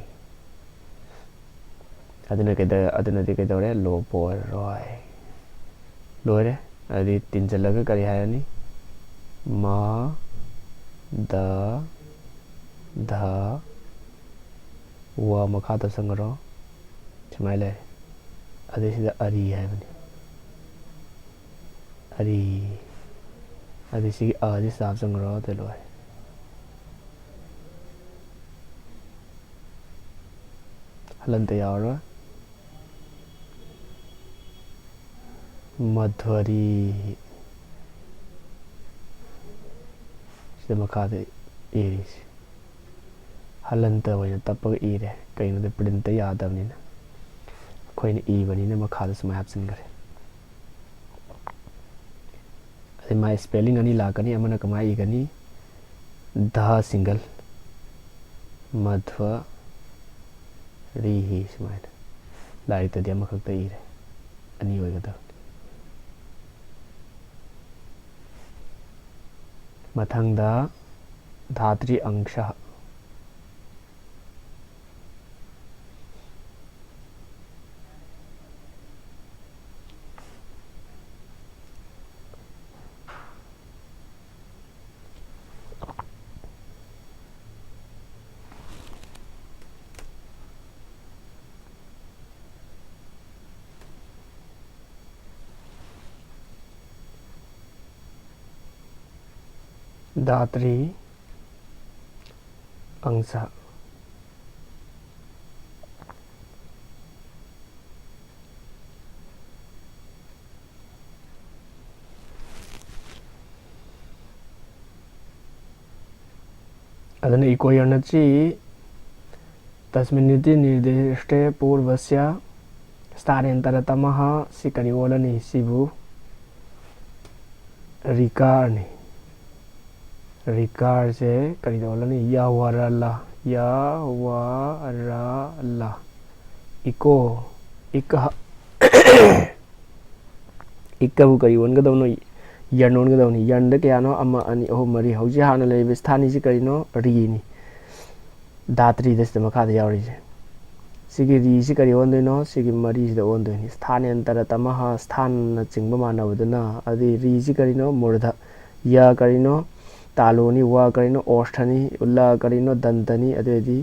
ꯑꯗꯨꯅ ꯀꯩꯗ-, ꯑꯗꯨꯅꯗꯤ ꯀꯩꯗꯧꯔꯦ? ꯂꯣꯞꯄ ꯑꯣꯏꯔꯔꯣꯏ꯫ ꯂꯣꯏꯔꯦ꯫ ꯑꯗꯨꯗꯤ ꯇꯤꯟꯁꯤꯜꯂꯒ ꯀꯔꯤ ꯍꯥꯏꯔꯅꯤ? ꯃ, ꯗ, ꯙ, ꯋ ꯃꯈꯥꯗ ꯆꯪꯈ꯭ꯔꯣ꯫ ꯁꯨꯃꯥꯏꯅ ꯂꯩꯔꯦ꯫ ꯑꯗꯩ ꯁꯤꯗ ꯑꯔꯤ ꯍꯥꯏꯕꯅꯤ꯫ ꯑꯔꯤ꯫ ꯑꯗꯩ ꯁꯤꯒꯤ ꯑꯁꯤ ꯁꯤꯗ ꯍꯥꯞꯆꯟꯈ꯭ꯔꯣ꯫ ꯑꯗꯨ ꯂꯣꯏꯔꯦ꯫ ꯍꯂꯟꯇ ꯌꯥꯎꯔꯔꯣꯏ꯫ ꯃꯙ꯭ꯋꯔꯤ꯫ ꯁꯤꯗ ꯃꯈꯥꯗ ꯏꯔꯤꯁꯤ꯫ ꯍꯂꯟꯇ ꯑꯣꯏꯅ ꯇꯞꯄꯒ ꯏꯔꯦ꯫ ꯀꯩꯅꯣꯗ ꯄ꯭ꯔꯤꯟꯇ ꯌꯥꯗꯕꯅꯤꯅ꯫ ꯑꯩꯈꯣꯏꯅ ꯏꯕꯅꯤꯅ ꯃꯈꯥꯗ ꯁꯨꯃꯥꯏꯅ ꯍꯥꯞꯆꯤꯟꯈ꯭ꯔꯦ꯫ ꯑꯗꯩ ꯃꯥꯏ ꯁ꯭ꯄꯦꯂꯤꯡ ꯑꯅꯤ ꯂꯥꯛꯀꯅꯤ꯫ ꯑꯃꯅ ꯀꯃꯥꯏꯅ ꯏꯒꯅꯤ? ꯙ ꯁꯤꯡꯒꯜ, ꯃꯙ꯭ꯋ ꯔꯤꯍꯤ ꯁꯨꯃꯥꯏꯅ꯫ ꯂꯥꯏꯔꯤꯛꯇꯗꯤ ꯑꯃꯈꯛꯇ ꯏꯔꯦ꯫ ꯑꯅꯤ ꯑꯣꯏꯒꯗꯕꯅꯤ꯫ ꯃꯊꯪꯗ ꯙꯥꯇ꯭ꯔꯤ ꯑꯪꯁ꯫ ꯙꯥꯇ꯭ꯔꯤ ꯑꯪꯁ꯫ ꯑꯗꯨꯅ ꯏꯀꯣ ꯌꯔꯅꯆꯤ ꯇꯁꯃꯤꯟꯅꯤꯇꯤ ꯅꯤꯔꯗꯤꯁ꯭ꯇꯦ ꯄꯨꯔꯚꯁ꯭ꯌ ꯁ꯭ꯊꯥꯅꯦꯟꯇꯔꯇꯃꯍ ꯁꯤ ꯀꯔꯤ ꯑꯣꯜꯂꯅꯤ? ꯁꯤꯕꯨ ꯔꯤꯀꯥꯔꯅꯤ꯫ ꯔꯤꯀꯥꯔꯁꯦ ꯀꯔꯤꯗ ꯑꯣꯜꯂꯅꯤ? ꯌꯥ ꯋꯥ ꯔ ꯂ, ꯌꯥ ꯋꯥ ꯔ ꯂ꯫ ꯏꯀꯣ, ꯏꯀ꯫ ꯏꯀꯕꯨ ꯀꯔꯤ ꯑꯣꯟꯒꯗꯕꯅꯣ? ꯌꯟ ꯑꯣꯟꯒꯗꯕꯅꯤ꯫ ꯌꯟꯗ ꯀꯌꯥꯅꯣ? ꯑꯃ, ꯑꯅꯤ, ꯑꯍꯨꯝ, ꯃꯔꯤ꯫ ꯍꯧꯖꯤꯛ ꯍꯥꯟꯅ ꯂꯩꯔꯤꯕ ꯁ꯭ꯊꯥꯅꯤꯁꯤ ꯀꯔꯤꯅꯣ? ꯔꯤꯅꯤ꯫ ꯙꯥꯇ꯭ꯔꯤꯗ ꯁꯤꯗ ꯃꯈꯥꯗ ꯌꯥꯎꯔꯤꯁꯦ꯫ ꯁꯤꯒꯤ ꯔꯤꯁꯤ ꯀꯔꯤ ꯑꯣꯟꯗꯣꯏꯅꯣ? ꯁꯤꯒꯤ ꯃꯔꯤꯁꯤꯗ ꯑꯣꯟꯗꯣꯏꯅꯤ꯫ ꯁ꯭ꯊꯥꯅꯦꯟꯇꯔ ꯇꯃꯍ, ꯁ꯭ꯊꯥꯟꯅ ꯆꯤꯡꯕ ꯃꯥꯟꯅꯕꯗꯨꯅ꯫ ꯑꯗꯨꯗꯤ ꯔꯤꯁꯤ ꯀꯔꯤꯅꯣ? ꯃꯨꯔꯙ꯫ ꯌ ꯀꯔꯤꯅꯣ? ꯇꯥꯂꯨꯅꯤ꯫ ꯋ ꯀꯔꯤꯅꯣ? ꯑꯣꯁꯊꯅꯤ꯫ ꯂ ꯀꯔꯤꯅꯣ? ꯗꯟꯇꯅꯤ꯫ ꯑꯗꯨꯑꯣꯏꯗꯤ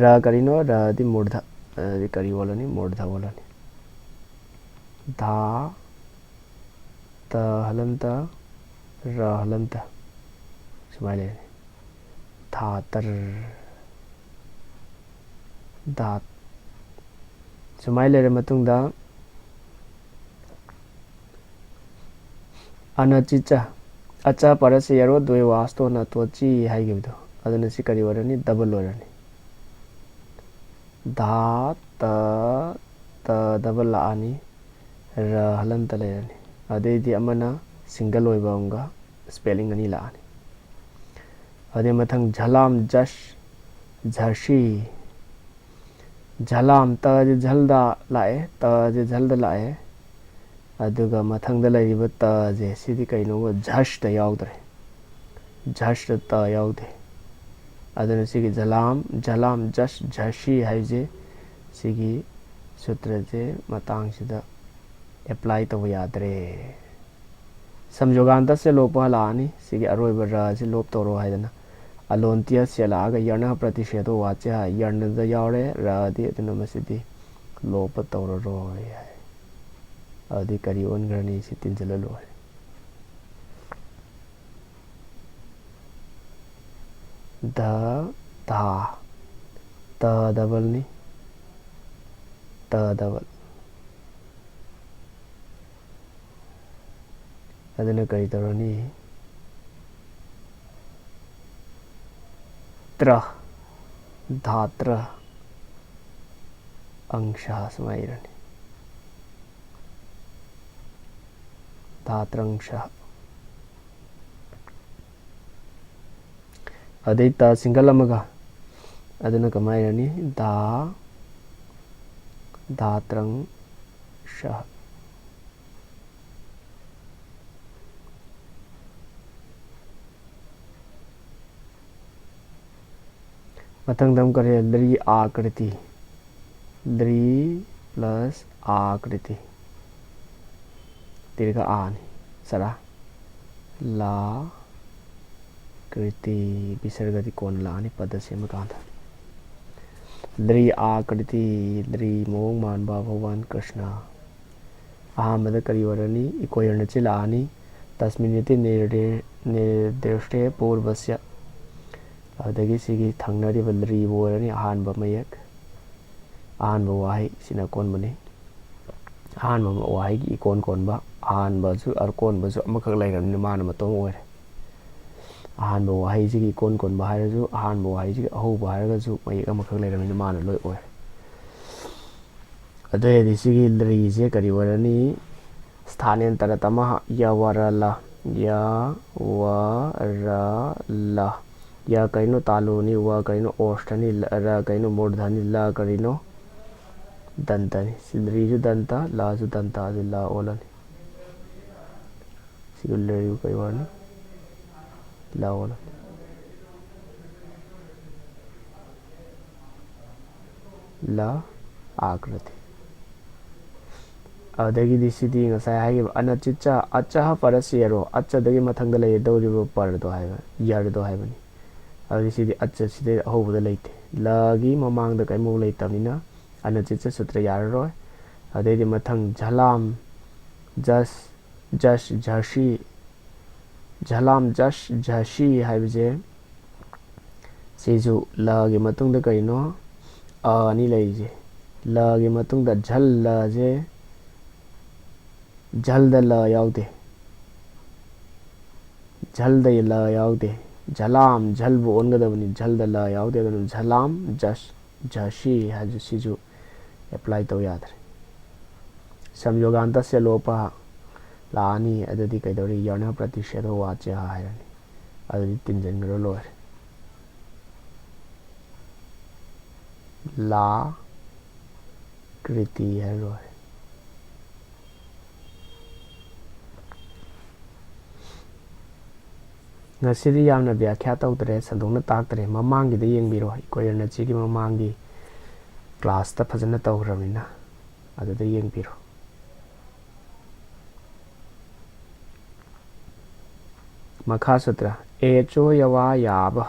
ꯔ ꯀꯔꯤꯅꯣ? ꯔꯗꯤ ꯃꯨꯔꯙ꯫ ꯑꯗꯨꯗꯤ ꯀꯔꯤ ꯑꯣꯜꯂꯅꯤ? ꯃꯨꯔꯙ ꯑꯣꯜꯂꯅꯤ꯫ ꯙꯥ, ꯇ ꯍꯂꯟꯇ, ꯔ ꯍꯂꯟꯇ꯫ ꯁꯨꯃꯥꯏꯅ ꯂꯩꯔꯅꯤ꯫ ꯊꯥ ꯇꯔ꯫ ꯙꯥꯠ꯫ ꯁꯨꯃꯥꯏꯅ ꯂꯩꯔ ꯃꯇꯨꯡꯗ ꯑꯅꯆꯤꯆ, ꯑꯆ ꯄꯔꯁ ꯌꯔꯣ ꯗ꯭ꯋꯦ ꯋꯥꯁꯇꯣ ꯅ ꯇꯣꯆꯤ ꯍꯥꯏꯈꯤꯕꯗꯣ, ꯑꯗꯨꯅ ꯁꯤ ꯀꯔꯤ ꯑꯣꯏꯔꯅꯤ? ꯗꯕꯜ ꯑꯣꯏꯔꯅꯤ꯫ ꯙꯥ, ꯇ, ꯇ ꯗꯕꯜ ꯂꯥꯛꯑꯅꯤ, ꯔ ꯍꯂꯟꯇ ꯂꯩꯔꯅꯤ꯫ ꯑꯗꯩꯗꯤ ꯑꯃꯅ ꯁꯤꯡꯒꯜ ꯑꯣꯏꯕ ꯑꯃꯒ ꯁ꯭ꯄꯦꯂꯤꯡ ꯑꯅꯤ ꯂꯥꯛꯑꯅꯤ꯫ ꯑꯗꯩ ꯃꯊꯪ ꯖꯂꯥꯝ, ꯖꯁ, ꯖꯔꯁꯤ꯫ ꯖꯂꯥꯝ, ꯇꯁꯦ ꯖꯜꯗ ꯂꯥꯛꯑꯦ, ꯇꯁꯦ ꯖꯜꯗ ꯂꯥꯛꯑꯦ꯫ ꯑꯗꯨꯒ ꯃꯊꯪꯗ ꯂꯩꯔꯤꯕ ꯇꯁꯦ, ꯁꯤꯗꯤ ꯀꯩꯅꯣꯕ? ꯖꯁꯇ ꯌꯥꯎꯗ꯭ꯔꯦ꯫ ꯖꯁꯇ ꯇ ꯌꯥꯎꯗꯦ꯫ ꯑꯗꯨꯅ ꯁꯤꯒꯤ ꯖꯂꯥꯝ, ꯖꯂꯥꯝ, ꯖꯁ, ꯖꯁꯤ ꯍꯥꯏꯁꯦ ꯁꯤꯒꯤ ꯁꯨꯇ꯭ꯔꯁꯦ ꯃꯇꯥꯡꯁꯤꯗ ꯑꯦꯄ꯭ꯂꯥꯏ ꯇꯧꯕ ꯌꯥꯗ꯭ꯔꯦ꯫ ꯁꯝꯖꯣꯒꯥꯟꯇꯁꯦ ꯂꯣꯞꯄ ꯂꯥꯛꯑꯅꯤ꯫ ꯁꯤꯒꯤ ꯑꯔꯣꯏꯕ ꯔ ꯑꯁꯤ ꯂꯣꯞ ꯇꯧꯔꯣ ꯍꯥꯏꯗꯅ꯫ ꯑꯂꯣꯟꯇꯤꯌꯁ ꯂꯥꯛꯑꯒ ꯌꯔꯅ ꯄ꯭ꯔꯇꯤꯁꯦꯙꯣ ꯋꯥꯆ꯭ꯌ, ꯌꯔꯅꯗ ꯌꯥꯎꯔꯦ, ꯔꯗꯤ, ꯑꯗꯨꯅ ꯃꯁꯤꯗꯤ ꯂꯣꯞꯄ ꯇꯧꯔꯔꯣꯏ ꯍꯥꯏ꯫ ꯑꯗꯨꯗꯤ ꯀꯔꯤ ꯑꯣꯟꯈ꯭ꯔꯅꯤ? ꯁꯤ ꯇꯤꯟꯁꯤꯜꯂ ꯂꯣꯏꯔꯦ꯫ ꯙ, ꯙꯥ꯫ ꯇ ꯗꯕꯜꯅꯤ꯫ ꯇ ꯗꯕꯜ꯫ ꯑꯗꯨꯅ ꯀꯔꯤ ꯇꯧꯔꯅꯤ? ꯇ꯭ꯔ, ꯙꯥꯇ꯭ꯔ, ꯑꯪꯁ ꯁꯨꯃꯥꯏꯅ ꯏꯔꯅꯤ꯫ ꯙꯥꯇ꯭ꯔꯪꯁ꯫ ꯑꯗꯩ ꯇ ꯁꯤꯡꯒꯜ ꯑꯃꯒ꯫ ꯑꯗꯨꯅ ꯀꯃꯥꯏꯅ ꯏꯔꯅꯤ? ꯙꯥ, ꯙꯥꯇ꯭ꯔꯪ ꯁ꯫ ꯃꯊꯪꯗ ꯑꯃꯨꯛ ꯀꯔꯤ? ꯂ꯭ꯔꯤ ꯑꯥꯀ꯭ꯔꯤꯇꯤ꯫ ꯂ꯭ꯔꯤ ꯄ꯭ꯂꯁ ꯑꯥꯀ꯭ꯔꯤꯇꯤ꯫ ꯗꯤꯔꯒ ꯑꯥꯅꯤ꯫ ꯁꯔꯥ꯫ ꯂꯥ ꯀ꯭ꯔꯤꯇꯤ꯫ ꯕꯤꯁꯔꯒꯗꯤ ꯀꯣꯟꯅ ꯂꯥꯛꯑꯅꯤ ꯄꯗ ꯁꯦꯝꯃꯀꯥꯟꯗ꯫ ꯂ꯭ꯔꯤ ꯑꯥꯀ꯭ꯔꯤꯇꯤ꯫ ꯂ꯭ꯔꯤ ꯃꯑꯣꯡ ꯃꯥꯟꯕ ꯚꯒꯋꯥꯟ ꯀ꯭ꯔꯤꯁꯅ꯫ ꯑꯍꯥꯟꯕꯗ ꯀꯔꯤ ꯑꯣꯏꯔꯅꯤ? ꯏꯀ꯭ꯋꯦꯌꯔꯅ ꯆꯦꯜꯂꯛꯑꯅꯤ꯫ ꯇꯁꯃꯤꯟ ꯏꯇꯤ ꯅꯤꯔꯗꯦ-, ꯅꯤꯔꯗꯤꯁ꯭ꯇꯦ ꯄꯨꯔꯕꯁ꯭ꯌ꯫ ꯑꯗꯒꯤ ꯁꯤꯒꯤ ꯊꯪꯅꯔꯤꯕ ꯂ꯭ꯔꯤꯕꯨ ꯑꯣꯏꯔꯅꯤ ꯑꯍꯥꯟꯕ ꯃꯌꯦꯛ꯫ ꯑꯍꯥꯟꯕ ꯋꯥꯍꯩ ꯁꯤꯅ ꯑꯀꯣꯟꯕꯅꯤ꯫ ꯑꯍꯥꯟꯕ ꯋꯥꯍꯩꯒꯤ ꯏꯀꯣꯟ ꯀꯣꯟꯕ, ꯑꯍꯥꯟꯕꯁꯨ ꯑꯀꯣꯟꯕꯁꯨ ꯑꯃꯈꯛ ꯂꯩꯔꯕꯅꯤꯅ ꯃꯥꯅ ꯃꯇꯣꯝ ꯑꯣꯏꯔꯦ꯫ ꯑꯍꯥꯟꯕ ꯋꯥꯍꯩꯁꯤꯒꯤ ꯏꯀꯣꯟ ꯀꯣꯟꯕ ꯍꯥꯏꯔꯁꯨ, ꯑꯍꯥꯟꯕ ꯋꯥꯍꯩꯁꯤꯒꯤ ꯑꯍꯧꯕ ꯍꯥꯏꯔꯒꯁꯨ ꯃꯌꯦꯛ ꯑꯃꯈꯛ ꯂꯩꯔꯕꯅꯤꯅ ꯃꯥꯅ ꯂꯣꯏ ꯑꯣꯏꯔꯦ꯫ ꯑꯗꯨ ꯑꯣꯏꯔꯗꯤ ꯁꯤꯒꯤ ꯂ꯭ꯔꯤꯁꯦ ꯀꯔꯤ ꯑꯣꯏꯔꯅꯤ? ꯁ꯭ꯊꯥꯅꯦꯟꯇꯔꯇꯃ꯫ ꯌ ꯋ ꯔ ꯂ꯫ ꯌ ꯋ ꯔ ꯂ꯫ ꯌ ꯀꯩꯅꯣ ꯇꯥꯂꯨꯅꯤ, ꯋ ꯀꯩꯅꯣ ꯑꯣꯁ꯭ꯊꯅꯤ, ꯔ ꯀꯩꯅꯣ ꯃꯨꯔꯙꯅꯤ, ꯂ ꯀꯔꯤꯅꯣ? ꯗꯟꯇꯅꯤ꯫ ꯁꯤ ꯂ꯭ꯔꯤꯁꯨ ꯗꯟꯇ, ꯂꯁꯨ ꯗꯟꯇ, ꯑꯗꯨ ꯂ ꯑꯣꯜꯂꯅꯤ꯫ ꯁꯤꯒꯤ ꯂ꯭ꯔꯤꯕꯨ ꯀꯩ ꯑꯣꯏꯔꯅꯤ? ꯂ ꯑꯣꯜꯂꯣ꯫ ꯂ ꯑꯥꯀ꯭ꯔꯇꯤ꯫ ꯑꯗꯒꯤꯗꯤ ꯁꯤꯗꯤ ꯉꯁꯥꯏ ꯍꯥꯏꯈꯤꯕ ꯑꯅꯆꯤꯠꯆ ꯑꯆꯍ ꯄꯔꯁ ꯌꯔꯣ, ꯑꯆꯗꯒꯤ ꯃꯊꯪꯗ ꯂꯩꯔꯗꯧꯔꯤꯕ ꯄꯔꯗꯣ ꯍꯥꯏꯕ, ꯌꯔꯗꯣ ꯍꯥꯏꯕꯅꯤ꯫ ꯑꯗꯨꯗꯤ ꯁꯤꯗꯤ ꯑꯆ ꯁꯤꯗꯩ ꯑꯍꯧꯕꯗ ꯂꯩꯇꯦ꯫ ꯂꯒꯤ ꯃꯃꯥꯡꯗ ꯀꯔꯤꯃꯨꯛ ꯂꯩꯇꯕꯅꯤꯅ ꯑꯅꯆꯤꯠꯆ ꯁꯨꯇ꯭ꯔ ꯌꯥꯔꯔꯣꯏ꯫ ꯑꯗꯩꯗꯤ ꯃꯊꯪ ꯖꯂꯥꯝ, ꯖꯁ, ꯖꯁ, ꯖꯁꯤ, ꯖꯂꯥꯝ ꯖꯁ ꯖꯁꯤ ꯍꯥꯏꯕꯁꯦ ꯁꯤꯁꯨ ꯂꯒꯤ ꯃꯇꯨꯡꯗ ꯀꯔꯤꯅꯣ? ꯑ ꯑꯅꯤ ꯂꯩꯔꯤꯁꯦ꯫ ꯂꯒꯤ ꯃꯇꯨꯡꯗ ꯖꯜꯂꯁꯦ, ꯖꯜꯗ ꯂ ꯌꯥꯎꯗꯦ꯫ ꯖꯜꯗ ꯂ ꯌꯥꯎꯗꯦ꯫ ꯖꯂꯥꯝ, ꯖꯜꯕꯨ ꯑꯣꯟꯒꯗꯕꯅꯤ, ꯖꯜꯗ ꯂ ꯌꯥꯎꯗꯦ꯫ ꯑꯗꯨꯅ ꯖꯂꯥꯝ ꯖꯁ ꯖꯁꯤ ꯍꯥꯏꯕꯁꯤ ꯁꯤꯁꯨ ꯑꯦꯄ꯭ꯂꯥꯏ ꯇꯧ ꯌꯥꯗ꯭ꯔꯦ꯫ ꯁꯝꯌꯣꯒꯥꯟꯇꯁ ꯂꯣꯄ ꯂꯥꯛꯑꯅꯤ, ꯑꯗꯨꯗꯤ ꯀꯩꯗꯧꯔꯤ? ꯌꯔꯅ ꯄ꯭ꯔꯇꯤꯁꯦꯙꯣ ꯋꯥꯆ ꯍꯥꯏꯔꯅꯤ꯫ ꯑꯗꯨꯗꯤ ꯇꯤꯟꯁꯤꯟꯈ꯭ꯔ ꯂꯣꯏꯔꯦ꯫ ꯂꯥ ꯀ꯭ꯔꯤꯇꯤ ꯍꯥꯏꯔ ꯂꯣꯏꯔꯦ꯫ ꯉꯁꯤꯗꯤ ꯌꯥꯝꯅ ꯕ꯭ꯌꯥꯈ꯭ꯌꯥ ꯇꯧꯗ꯭ꯔꯦ, ꯁꯟꯗꯣꯛꯅ ꯇꯥꯛꯇ꯭ꯔꯦ꯫ ꯃꯃꯥꯡꯒꯤꯗ ꯌꯦꯡꯕꯤꯔꯣ, ꯏꯀ꯭ꯋꯦꯔꯅ ꯁꯤꯒꯤ ꯃꯃꯥꯡꯒꯤ ꯀ꯭ꯂꯥꯁꯇ ꯐꯖꯅ ꯇꯧꯈ꯭ꯔꯕꯅꯤꯅ ꯑꯗꯨꯗ ꯌꯦꯡꯕꯤꯔꯣ꯫ ꯃꯈꯥ ꯁꯨꯇ꯭ꯔ, ꯑꯦꯆꯣ ꯌꯋꯥ ꯌꯥꯕ꯫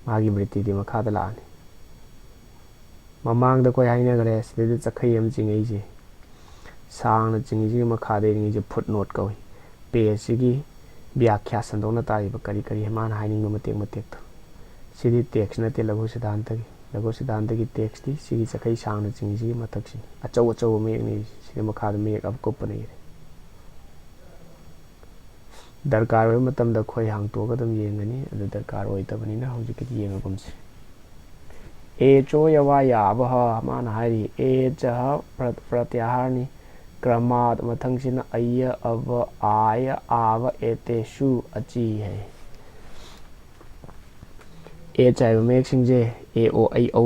ꯃꯥꯒꯤ ꯕ꯭ꯔꯤꯇꯤꯗꯤ ꯃꯈꯥꯗ ꯂꯥꯛꯑꯅꯤ꯫ ꯃꯃꯥꯡꯗ ꯑꯩꯈꯣꯏ ꯍꯥꯏꯅꯈ꯭ꯔꯦ, ꯁꯤꯗꯩꯗ ꯆꯈꯩ ꯑꯃ ꯆꯤꯡꯉꯛꯏꯁꯦ, ꯁꯥꯡꯅ ꯆꯤꯡꯉꯤꯁꯤꯒꯤ ꯃꯈꯥꯗ ꯏꯔꯤꯉꯩꯁꯦ ꯐꯨꯠ ꯅꯣꯠ ꯀꯧꯏ꯫ ꯄꯦꯖꯁꯤꯒꯤ ꯕ꯭ꯌꯥꯈ꯭ꯌꯥ ꯁꯟꯗꯣꯛꯅ ꯇꯥꯛꯏꯕ ꯀꯔꯤ ꯀꯔꯤ ꯃꯥꯅ ꯍꯥꯏꯅꯤꯡꯕ ꯃꯇꯦꯛ ꯃꯇꯦꯛꯇꯣ꯫ ꯁꯤꯗꯤ ꯇꯦꯛꯁ ꯅꯠꯇꯦ, ꯂꯘꯨ ꯁꯤꯗꯥꯟꯇꯒꯤ꯫ ꯂꯘꯨ ꯁꯤꯗꯥꯟꯇꯒꯤ ꯇꯦꯛꯁꯇꯤ ꯁꯤꯒꯤ ꯆꯈꯩ ꯁꯥꯡꯅ ꯆꯤꯡꯉꯤꯁꯤꯒꯤ ꯃꯊꯛꯁꯤꯅꯤ꯫ ꯑꯆꯧ ꯑꯆꯧꯕ ꯃꯌꯦꯛꯅꯤ꯫ ꯁꯤꯗ ꯃꯈꯥꯗ ꯃꯌꯦꯛ ꯑꯀꯨꯞꯄꯅ ꯏꯔꯦ꯫ ꯗꯔꯀꯥꯔ ꯑꯣꯏꯕ ꯃꯇꯝꯗ ꯑꯩꯈꯣꯏ ꯍꯥꯡꯇꯣꯛꯑꯒ ꯑꯗꯨꯝ ꯌꯦꯡꯒꯅꯤ꯫ ꯑꯗꯨ ꯗꯔꯀꯥꯔ ꯑꯣꯏꯗꯕꯅꯤꯅ ꯍꯧꯖꯤꯛꯀꯤꯗꯤ ꯌꯦꯡꯉꯒꯨꯝꯁꯤ꯫ ꯑꯦ ꯆꯣ ꯌꯋꯥ ꯌꯥꯕꯍ ꯃꯥꯅ ꯍꯥꯏꯔꯤ꯫ ꯑꯦ ꯆꯍ ꯄ꯭ꯔ-, ꯄ꯭ꯔꯇ꯭ꯌꯥꯍꯥꯔꯅꯤ꯫ ꯀ꯭ꯔꯃꯥꯠ ꯃꯊꯪꯁꯤꯅ ꯑꯌ, ꯑꯕ, ꯑꯥꯌ, ꯑꯥꯕ, ꯑꯦꯇꯦꯁꯨ ꯑꯆꯤ ꯍꯥꯏ꯫ ꯑꯦꯆ ꯍꯥꯏꯕ ꯃꯌꯦꯛꯁꯤꯡꯁꯦ ꯑꯦ ꯑꯣ ꯑꯩ ꯎ꯫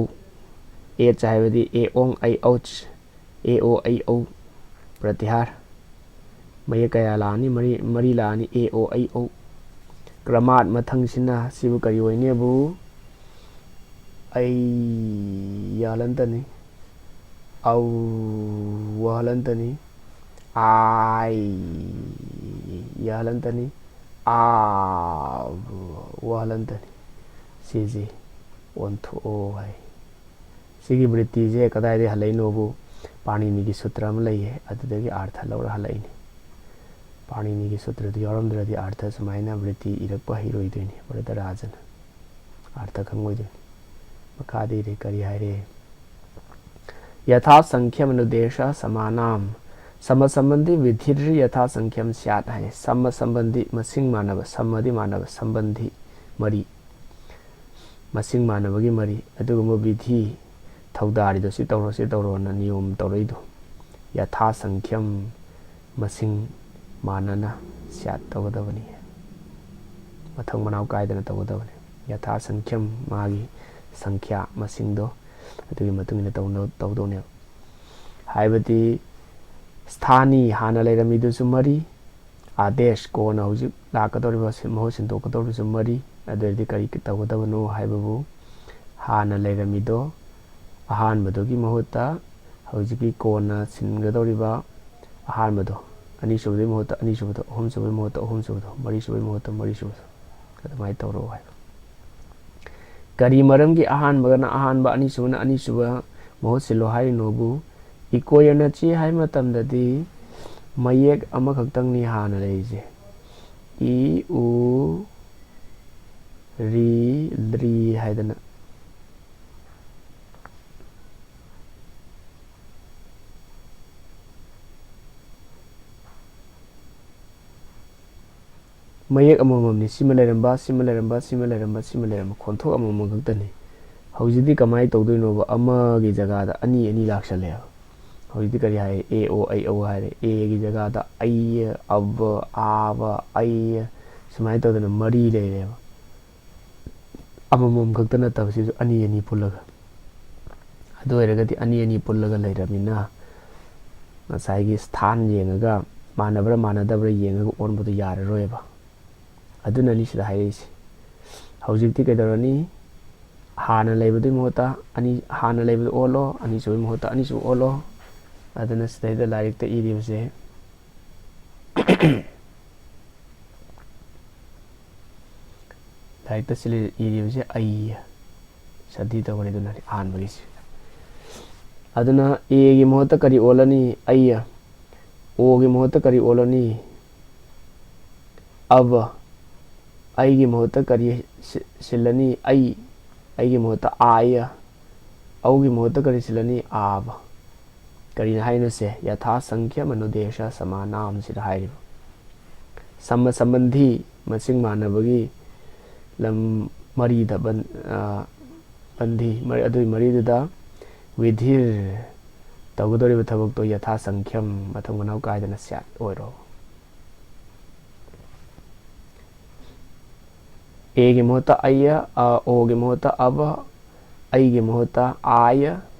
ꯑꯦꯆ ꯍꯥꯏꯕꯗꯤ ꯑꯦ ꯑꯣꯡ ꯑꯩ ꯎꯆ, ꯑꯦ ꯑꯣ ꯑꯩ ꯎ꯫ ꯄ꯭ꯔꯇꯤꯍꯥꯔ꯫ ꯃꯌꯦꯛ ꯀꯌꯥ ꯂꯥꯛꯑꯅꯤ? ꯃꯔꯤ, ꯃꯔꯤ ꯂꯥꯛꯑꯅꯤ꯫ ꯑꯦ ꯑꯣ ꯑꯩ ꯎ꯫ ꯀ꯭ꯔꯃꯥꯠ ꯃꯊꯪꯁꯤꯅ ꯁꯤꯕꯨ ꯀꯔꯤ ꯑꯣꯏꯅꯦꯕꯨ? ꯑꯩ ꯌꯥꯍꯜꯂꯟꯇꯅꯤ꯫ ꯑꯧ ꯋꯥꯍꯜꯂꯟꯇꯅꯤ꯫ ꯑꯥꯏ ꯌꯥꯍꯜꯂꯟꯇꯅꯤ꯫ ꯑꯥ ꯋꯥꯍꯜꯂꯟꯇꯅꯤ꯫ ꯁꯤꯁꯤ ꯑꯣꯟꯊꯣꯛꯑꯣ ꯍꯥꯏ꯫ ꯁꯤꯒꯤ ꯕ꯭ꯔꯤꯇꯤꯁꯦ ꯀꯗꯥꯏꯗꯒꯤ ꯍꯜꯂꯛꯏꯅꯣꯕꯨ? ꯄꯥꯅꯤꯅꯤꯒꯤ ꯁꯨꯇ꯭ꯔ ꯑꯃ ꯂꯩꯌꯦ, ꯑꯗꯨꯗꯒꯤ ꯑꯥꯔꯊ ꯂꯧꯔ ꯍꯜꯂꯛꯏꯅꯤ꯫ ꯄꯥꯅꯤꯅꯤꯒꯤ ꯁꯨꯇ꯭ꯔꯗꯨ ꯌꯥꯎꯔꯝꯗ꯭ꯔꯗꯤ ꯑꯥꯔꯊ ꯁꯨꯃꯥꯏꯅ ꯕ꯭ꯔꯤꯇꯤ ꯏꯔꯛꯄ ꯍꯩꯔꯣꯏꯗꯣꯏꯅꯤ ꯚꯥꯔꯇꯔꯥꯖꯅ꯫ ꯑꯥꯔꯊ ꯈꯪꯉꯣꯏꯗꯣꯏꯅꯤ꯫ ꯃꯈꯥꯗ ꯏꯔꯦ, ꯀꯔꯤ ꯍꯥꯏꯔꯦ? ꯌꯊꯥ ꯁꯪꯈ꯭ꯌꯝ ꯑꯅꯨꯗꯦꯁ ꯁꯃꯥꯅꯥꯝ ꯁꯃ ꯁꯝꯕꯟꯙꯤ ꯕꯤꯙꯤꯔ ꯌꯊꯥ ꯁꯪꯈ꯭ꯌꯝ ꯁ꯭ꯌꯥꯠ ꯍꯥꯏ꯫ ꯁꯃ ꯁꯝꯕꯟꯙꯤ ꯃꯁꯤꯡ ꯃꯥꯟꯅꯕ, ꯁꯃꯗꯤ ꯃꯥꯟꯅꯕ, ꯁꯝꯕꯟꯙꯤ ꯃꯔꯤ, ꯃꯁꯤꯡ ꯃꯥꯟꯅꯕꯒꯤ ꯃꯔꯤ꯫ ꯑꯗꯨꯒꯨꯝꯕ ꯕꯤꯙꯤ, ꯊꯧꯗꯥꯔꯤꯗꯣ ꯁꯤ ꯇꯧꯔꯣ, ꯁꯤ ꯇꯧꯔꯣꯅ ꯅꯤꯌꯣꯝ ꯇꯧꯔꯛꯏꯗꯣ ꯌꯊꯥ ꯁꯪꯈ꯭ꯌꯝ ꯃꯁꯤꯡ ꯃꯥꯟꯅꯅ ꯁ꯭ꯌꯥꯠ ꯇꯧꯒꯗꯕꯅꯤ꯫ ꯃꯊꯪ ꯃꯅꯥꯎ ꯀꯥꯏꯗꯅ ꯇꯧꯒꯗꯕꯅꯤ꯫ ꯌꯊꯥ ꯁꯪꯈ꯭ꯌꯝ, ꯃꯥꯒꯤ ꯁꯪꯈ꯭ꯌꯥ ꯃꯁꯤꯡꯗꯣ ꯑꯗꯨꯒꯤ ꯃꯇꯨꯡ ꯏꯟꯅ ꯇꯧꯅ-, ꯇꯧꯗꯧꯅꯦꯕ꯫ ꯍꯥꯏꯕꯗꯤ ꯁ꯭ꯊꯥꯅꯤ ꯍꯥꯟꯅ ꯂꯩꯔꯝꯃꯤꯗꯨꯁꯨ ꯃꯔꯤ, ꯑꯥꯗꯦꯁ ꯀꯣꯟꯅ ꯍꯧꯖꯤꯛ ꯂꯥꯛꯀꯗꯧꯔꯤꯕ ꯁꯤ-, ꯃꯍꯨꯠ ꯁꯤꯟꯗꯣꯛꯀꯗꯧꯔꯤꯕꯁꯨ ꯃꯔꯤ꯫ ꯑꯗꯨ ꯑꯣꯏꯔꯗꯤ ꯀꯔꯤ ꯇꯧꯒꯗꯕꯅꯣ ꯍꯥꯏꯕꯕꯨ ꯍꯥꯟꯅ ꯂꯩꯔꯝꯃꯤꯗꯣ ꯑꯍꯥꯟꯕꯗꯨꯒꯤ ꯃꯍꯨꯠꯇ ꯍꯧꯖꯤꯛꯀꯤ ꯀꯣꯟꯅ ꯁꯤꯟꯒꯗꯧꯔꯤꯕ ꯑꯍꯥꯟꯕꯗꯣ, ꯑꯅꯤꯁꯨꯕꯗꯨꯒꯤ ꯃꯍꯨꯠꯇ ꯑꯅꯤꯁꯨꯕꯗꯣ, ꯑꯍꯨꯝꯁꯨꯕꯒꯤ ꯃꯍꯨꯠꯇ ꯑꯍꯨꯝꯁꯨꯕꯗꯣ, ꯃꯔꯤꯁꯨꯕꯒꯤ ꯃꯍꯨꯠꯇ ꯃꯔꯤꯁꯨꯕꯗꯣ, ꯑꯗꯨꯃꯥꯏꯅ ꯇꯧꯔꯛꯑꯣ ꯍꯥꯏꯕ꯫ ꯀꯔꯤ ꯃꯔꯝꯒꯤ ꯑꯍꯥꯟꯕꯒꯅ ꯑꯍꯥꯟꯕ, ꯑꯅꯤꯁꯨꯕꯅ ꯑꯅꯤꯁꯨꯕ ꯃꯍꯨꯠ ꯁꯤꯜꯂꯣ ꯍꯥꯏꯔꯤꯅꯣꯕꯨ? ꯏꯀꯣꯌꯣꯅꯥꯆꯤ ꯍꯥꯏ ꯃꯇꯝꯗꯗꯤ ꯃꯌꯦꯛ ꯑꯃꯈꯛꯇꯪꯅꯤ ꯍꯥꯟꯅ ꯂꯩꯔꯤꯁꯦ꯫ ꯏ, ꯎ, ꯔꯤ, ꯂ꯭ꯔꯤ ꯍꯥꯏꯗꯅ꯫ ꯃꯌꯦꯛ ꯑꯃꯃꯝꯅꯤ, ꯁꯤꯃ ꯂꯩꯔꯝꯕ, ꯁꯤꯃ ꯂꯩꯔꯝꯕ, ꯁꯤꯃ ꯂꯩꯔꯝꯕ, ꯁꯤꯃ ꯂꯩꯔꯝꯕ, ꯈꯣꯟꯊꯣꯛ ꯑꯃꯃꯝ ꯈꯛꯇꯅꯤ꯫ ꯍꯧꯖꯤꯛꯇꯤ ꯀꯃꯥꯏꯅ ꯇꯧꯗꯣꯏꯅꯣꯕ? ꯑꯃꯒꯤ ꯖꯒꯥꯗ ꯑꯅꯤ ꯑꯅꯤ ꯂꯥꯛꯁꯜꯂꯦꯕ꯫ ꯍꯧꯖꯤꯛꯇꯤ ꯀꯔꯤ ꯍꯥꯏ? ꯑꯦ ꯑꯣ ꯑꯩ ꯑꯧ ꯍꯥꯏꯔꯦ꯫ ꯑꯦꯒꯤ ꯖꯒꯥꯗ ꯑꯩ, ꯑꯕ, ꯑꯥꯕ, ꯑꯩ, ꯁꯨꯃꯥꯏꯅ ꯇꯧꯗꯅ ꯃꯔꯤ ꯂꯩꯔꯦꯕ꯫ ꯑꯃꯃꯝ ꯈꯛꯇ ꯅꯠꯇꯕ, ꯁꯤꯁꯨ ꯑꯅꯤ ꯑꯅꯤ ꯄꯨꯜꯂꯒ꯫ ꯑꯗꯨ ꯑꯣꯏꯔꯒꯗꯤ ꯑꯅꯤ ꯑꯅꯤ ꯄꯨꯜꯂꯒ ꯂꯩꯔꯕꯅꯤꯅ ꯉꯁꯥꯏꯒꯤ ꯁ꯭ꯊꯥꯟ ꯌꯦꯡꯉꯒ ꯃꯥꯟꯅꯕ꯭ꯔꯥ ꯃꯥꯟꯅꯗꯕ꯭ꯔꯥ ꯌꯦꯡꯉꯒ ꯑꯣꯟꯕꯗꯣ ꯌꯥꯔꯔꯣꯏꯕ꯫ ꯑꯗꯨꯅꯅꯤ ꯁꯤꯗ ꯍꯥꯏꯔꯛꯏꯁꯦ꯫ ꯍꯧꯖꯤꯛꯇꯤ ꯀꯩꯗꯧꯔꯅꯤ? ꯍꯥꯟꯅ ꯂꯩꯕꯗꯨꯒꯤ ꯃꯍꯨꯠꯇ ꯑꯅꯤ, ꯍꯥꯟꯅ ꯂꯩꯕꯗꯨ ꯑꯣꯜꯂꯣ, ꯑꯅꯤꯁꯨꯕꯒꯤ ꯃꯍꯨꯠꯇ ꯑꯅꯤꯁꯨꯕ ꯑꯣꯜꯂꯣ꯫ ꯑꯗꯨꯅ ꯁꯤꯗꯩꯗ ꯂꯥꯏꯔꯤꯛꯇ ꯏꯔꯤꯕꯁꯦ, ꯂꯥꯏꯔꯤꯛꯇ ꯁꯤꯗ ꯏꯔꯤꯕꯁꯦ ꯑꯩ, ꯁꯟꯗꯤ ꯇꯧꯈ꯭ꯔꯦ, ꯑꯗꯨꯅꯅꯤ ꯑꯍꯥꯟꯕꯒꯤꯁꯦ꯫ ꯑꯗꯨꯅ ꯑꯦꯒꯤ ꯃꯍꯨꯠꯇ ꯀꯔꯤ ꯑꯣꯜꯂꯅꯤ? ꯑꯩ꯫ ꯑꯣꯒꯤ ꯃꯍꯨꯠꯇ ꯀꯔꯤ ꯑꯣꯜꯂꯅꯤ? ꯑꯕ꯫ ꯑꯩꯒꯤ ꯃꯍꯨꯠꯇ ꯀꯔꯤ ꯁꯤ-, ꯁꯤꯜꯂꯅꯤ? ꯑꯩ꯫ ꯑꯩꯒꯤ ꯃꯍꯨꯠꯇ ꯑꯥꯏ꯫ ꯑꯧꯒꯤ ꯃꯍꯨꯠꯇ ꯀꯔꯤ ꯁꯤꯜꯂꯅꯤ? ꯑꯥꯕ꯫ ꯀꯔꯤꯅꯣ ꯍꯥꯏꯅꯣꯁꯦ? ꯌꯊꯥ ꯁꯪꯈ꯭ꯌ ꯃꯅꯨꯗꯦꯁ ꯁꯃꯥꯅꯥꯝ ꯁꯤꯗ ꯍꯥꯏꯔꯤꯕ꯫ ꯁꯃ ꯁꯝꯕꯟꯙꯤ, ꯃꯁꯤꯡ ꯃꯥꯟꯅꯕꯒꯤ ꯂꯝ ꯃꯔꯤꯗ ꯕꯟ-, ꯑ, ꯕꯟꯙꯤ, ꯃꯔꯤ-, ꯑꯗꯨꯒꯤ ꯃꯔꯤꯗꯨꯗ ꯋꯤꯙꯤꯔ, ꯇꯧꯒꯗꯧꯔꯤꯕ ꯊꯕꯛꯇꯣ ꯌꯊꯥ ꯁꯪꯈ꯭ꯌꯝ, ꯃꯊꯪ ꯃꯅꯥꯎ ꯀꯥꯏꯗꯅ ꯁ꯭ꯌꯥꯠ ꯑꯣꯏꯔꯣ꯫ ꯑꯦꯒꯤ ꯃꯍꯨꯠꯇ ꯑꯩ, ꯑ, ꯑꯣꯒꯤ ꯃꯍꯨꯠꯇ ꯑꯕ, ꯑꯩꯒꯤ ꯃꯍꯨꯠꯇ ꯑꯥꯏ,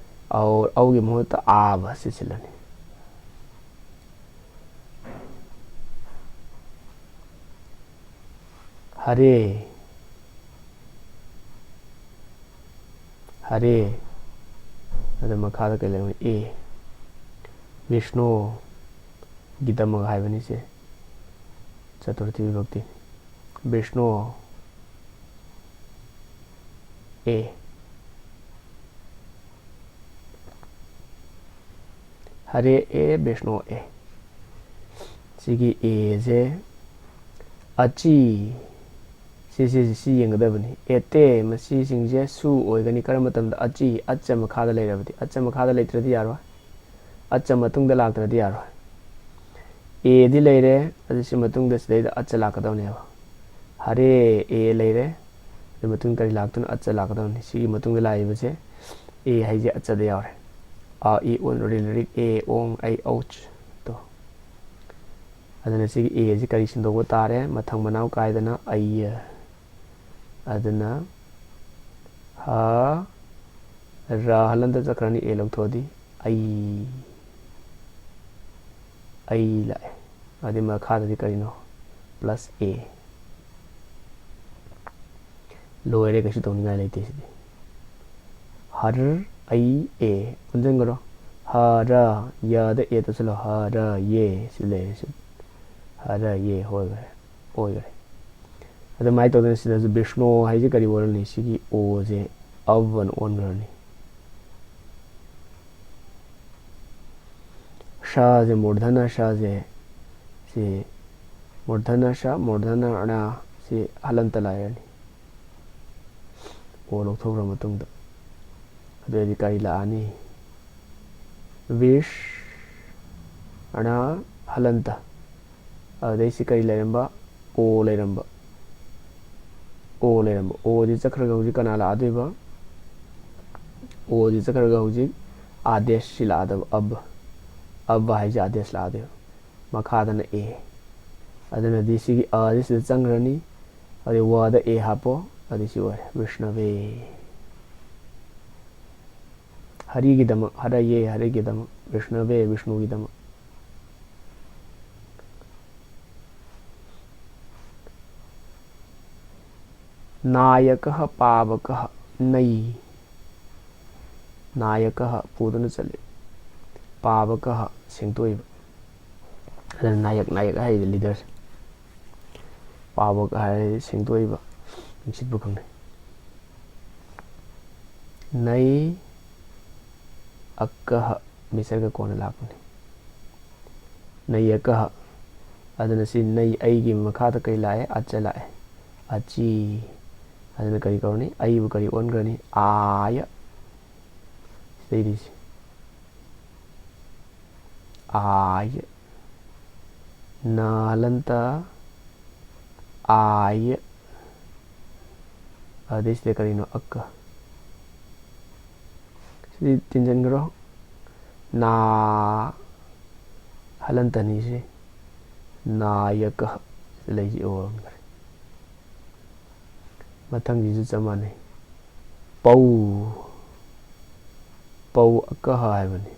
ꯑꯧ, ꯑꯧꯒꯤ ꯃꯍꯨꯠꯇ ꯑꯥꯕ ꯁꯤ ꯁꯤꯜꯂꯅꯤ꯫ ꯍꯔꯦ꯫ ꯍꯔꯦ꯫ ꯑꯗꯨ ꯃꯈꯥꯗ ꯀꯩ ꯂꯩꯔꯝꯒꯅꯤ? ꯑꯦ꯫ ꯕꯤꯁꯅꯨꯒꯤꯗꯃꯛ ꯍꯥꯏꯕꯅꯤ ꯁꯦ꯫ ꯆꯇꯨꯔꯊꯤ ꯚꯤꯚꯛꯇꯤ꯫ ꯕꯤꯁꯅꯨ꯫ ꯑꯦ꯫ ꯍꯔꯦ ꯑꯦ ꯕꯤꯁꯅꯨ ꯑꯦ꯫ ꯁꯤꯒꯤ ꯑꯦꯁꯦ ꯑꯆꯤ꯫ ꯁꯤ, ꯁꯤ, ꯁꯤ ꯌꯦꯡꯒꯗꯕꯅꯤ꯫ ꯑꯦꯇꯦ, ꯃꯁꯤꯁꯤꯡꯁꯦ ꯁꯨ ꯑꯣꯏꯒꯅꯤ꯫ ꯀꯔꯝꯕ ꯃꯇꯝꯗ? ꯑꯆꯤ, ꯑꯆ ꯃꯈꯥꯗ ꯂꯩꯔꯕꯗꯤ꯫ ꯑꯆ ꯃꯈꯥꯗ ꯂꯩꯇ꯭ꯔꯗꯤ ꯌꯥꯔꯣꯏ꯫ ꯑꯆ ꯃꯇꯨꯡꯗ ꯂꯥꯛꯇ꯭ꯔꯗꯤ ꯌꯥꯔꯣꯏ꯫ ꯑꯦꯗꯤ ꯂꯩꯔꯦ, ꯑꯗꯨ ꯁꯤ ꯃꯇꯨꯡꯗ ꯁꯤꯗꯩꯗ ꯑꯆ ꯂꯥꯛꯀꯗꯧꯅꯦꯕ꯫ ꯍꯔꯦ ꯑꯦ ꯂꯩꯔꯦ, ꯑꯗꯨ ꯃꯇꯨꯡ ꯀꯔꯤ ꯂꯥꯛꯇꯣꯏꯅꯣ? ꯑꯆ ꯂꯥꯛꯀꯗꯧꯅꯤ꯫ ꯁꯤꯒꯤ ꯃꯇꯨꯡꯗ ꯂꯥꯛꯏꯕꯁꯦ ꯑꯦ ꯍꯥꯏꯁꯦ ꯑꯆꯗ ꯌꯥꯎꯔꯦ꯫ ꯑ, ꯏ, ꯎ, ꯔꯤꯜ, ꯔꯤꯛ, ꯑꯦ, ꯑꯣꯡ, ꯑꯩ, ꯎꯆ꯫ ꯇꯣ꯫ ꯑꯗꯨꯅ ꯁꯤꯒꯤ ꯑꯦꯁꯤ ꯀꯔꯤ ꯁꯤꯟꯗꯣꯛꯄ ꯇꯥꯔꯦ? ꯃꯊꯪ ꯃꯅꯥꯎ ꯀꯥꯏꯗꯅ ꯑꯩ꯫ ꯑꯗꯨꯅ ꯍ, ꯔ ꯍꯜꯂꯟꯗ ꯆꯠꯈ꯭ꯔꯅꯤ, ꯑꯦ ꯂꯧꯊꯣꯛꯑꯗꯤ ꯑꯩ, ꯑꯩ ꯂꯥꯛꯑꯦ꯫ ꯑꯗꯨꯗꯤ ꯃꯈꯥꯗꯗꯤ ꯀꯔꯤꯅꯣ? ꯄ꯭ꯂꯁ ꯑꯦ꯫ ꯂꯣꯏꯔꯦ, ꯀꯩꯁꯨ ꯇꯧꯅꯤꯡꯉꯥꯏ ꯂꯩꯇꯦ ꯁꯤꯗꯤ꯫ ꯍꯔ ꯑꯩ ꯑꯦ꯫ ꯑꯣꯟꯁꯤꯟꯈ꯭ꯔꯣ꯫ ꯍꯔ, ꯌꯗ ꯑꯦ ꯇꯧꯁꯤꯜꯂꯣ꯫ ꯍꯔ ꯌꯦ꯫ ꯁꯤ ꯂꯩꯔꯦ ꯁꯤ꯫ ꯍꯔ ꯌꯦ ꯑꯣꯏꯈ꯭ꯔꯦ꯫ ꯑꯣꯏꯈ꯭ꯔꯦ꯫ ꯑꯗꯨꯃꯥꯏꯅ ꯇꯧꯗꯅ ꯁꯤꯗꯁꯨ ꯕꯤꯁꯅꯨ ꯍꯥꯏꯁꯦ ꯀꯔꯤ ꯑꯣꯜꯂꯅꯤ? ꯁꯤꯒꯤ ꯑꯣꯁꯦ ꯑꯕ ꯑꯅ ꯑꯣꯟꯈ꯭ꯔꯅꯤ꯫ ꯁꯥꯁꯦ, ꯃꯨꯔꯙꯅ ꯁꯥꯁꯦ, ꯁꯤ ꯃꯨꯔꯙꯅ ꯁꯥ, ꯃꯨꯔꯙꯅ ꯑꯅꯥ, ꯁꯤ ꯍꯂꯟꯇ ꯂꯥꯏꯔꯅꯤ꯫ ꯑꯣ ꯂꯧꯊꯣꯛꯈ꯭ꯔ ꯃꯇꯨꯡꯗ ꯑꯗꯨ ꯑꯣꯏꯔꯗꯤ ꯀꯔꯤ ꯂꯥꯛꯑꯅꯤ? ꯚꯤꯁ ꯑꯅꯥ ꯍꯂꯟꯇ꯫ ꯑꯗꯨꯗꯩ ꯁꯤ ꯀꯔꯤ ꯂꯩꯔꯝꯕ? ꯑꯣ ꯂꯩꯔꯝꯕ꯫ ꯑꯣ ꯂꯩꯔꯝꯕ꯫ ꯑꯣꯗꯤ ꯆꯠꯈ꯭ꯔꯒ ꯍꯧꯖꯤꯛ ꯀꯅꯥ ꯂꯥꯛꯑꯗꯣꯏꯕ? ꯑꯣꯗꯤ ꯆꯠꯈ꯭ꯔꯒ ꯍꯧꯖꯤꯛ ꯑꯥꯗꯦꯁ ꯁꯤ ꯂꯥꯛꯑꯗꯕ꯫ ꯑꯕ꯫ ꯑꯕ ꯍꯥꯏꯁꯦ ꯑꯥꯗꯦꯁ ꯂꯥꯛꯑꯗꯣꯏꯕ꯫ ꯃꯈꯥꯗꯅ ꯑꯦ꯫ ꯑꯗꯨꯅꯗꯤ ꯁꯤꯒꯤ ꯑꯗꯤ ꯁꯤꯗ ꯆꯪꯈ꯭ꯔꯅꯤ꯫ ꯑꯗꯩ ꯋꯥꯗ ꯑꯦ ꯍꯥꯞꯄꯣ꯫ ꯑꯗꯩ ꯁꯤ ꯑꯣꯏꯔꯦ, ꯕꯤꯁꯅꯕꯦ꯫ ꯍꯔꯤꯒꯤꯗꯃꯛ, ꯍꯔꯌꯦ, ꯍꯔꯤꯒꯤꯗꯃꯛ, ꯕꯤꯁꯅꯕꯦ, ꯕꯤꯁꯅꯨꯒꯤꯗꯃꯛ꯫ ꯅꯥꯌꯀ, ꯄꯥꯕꯀ, ꯅꯩ꯫ ꯅꯥꯌꯀ, ꯄꯨꯗꯨꯅ ꯆꯠꯂꯤ꯫ ꯄꯥꯕꯀ, ꯁꯦꯡꯗꯣꯛꯏꯕ꯫ ꯑꯗꯨꯅ ꯅꯥꯌꯛ, ꯅꯥꯌꯛ ꯍꯥꯏꯔꯤꯗꯤ ꯂꯤꯗꯔꯁꯦ꯫ ꯄꯥꯕꯀ ꯍꯥꯏꯔꯗꯤ ꯁꯦꯡꯗꯣꯛꯏꯕ, ꯃꯤꯡꯁꯤꯠꯄꯨ ꯈꯪꯅꯩ꯫ ꯅꯩ ꯑꯀꯍ, ꯃꯤꯁꯔꯒ ꯀꯣꯟꯅ ꯂꯥꯛꯄꯅꯤ꯫ ꯅꯩ ꯑꯀꯍ꯫ ꯑꯗꯨꯅ ꯁꯤ ꯅꯩ ꯑꯩꯒꯤ ꯃꯈꯥꯗ ꯀꯔꯤ ꯂꯥꯛꯑꯦ? ꯑꯆ ꯂꯥꯛꯑꯦ꯫ ꯑꯆꯤ꯫ ꯑꯗꯨꯅ ꯀꯔꯤ ꯀꯧꯔꯅꯤ? ꯑꯩꯕꯨ ꯀꯔꯤ ꯑꯣꯟꯈ꯭ꯔꯅꯤ? ꯑꯥꯌ꯫ ꯁꯤꯗꯩꯗꯤ ꯁꯤ꯫ ꯑꯥꯌ꯫ ꯅ ꯍꯂꯟꯇ꯫ ꯑꯥꯌ꯫ ꯑꯗꯩ ꯁꯤꯗ ꯀꯔꯤꯅꯣ? ꯑꯛꯀ꯫ ꯁꯤꯗꯤ ꯇꯤꯟꯁꯤꯟꯈ꯭ꯔꯣ꯫ ꯅꯥ ꯍꯂꯟꯇꯅꯤ ꯁꯤ꯫ ꯅꯥꯌꯀ꯫ ꯁꯤꯗ ꯂꯩꯁꯤ ꯑꯣꯟꯈ꯭ꯔꯦ꯫ ꯃꯊꯪꯁꯤꯁꯨ ꯆꯞ ꯃꯥꯟꯅꯩ꯫ ꯄꯧ꯫ ꯄꯧ ꯑꯀꯍ ꯍꯥꯏꯕꯅꯤ꯫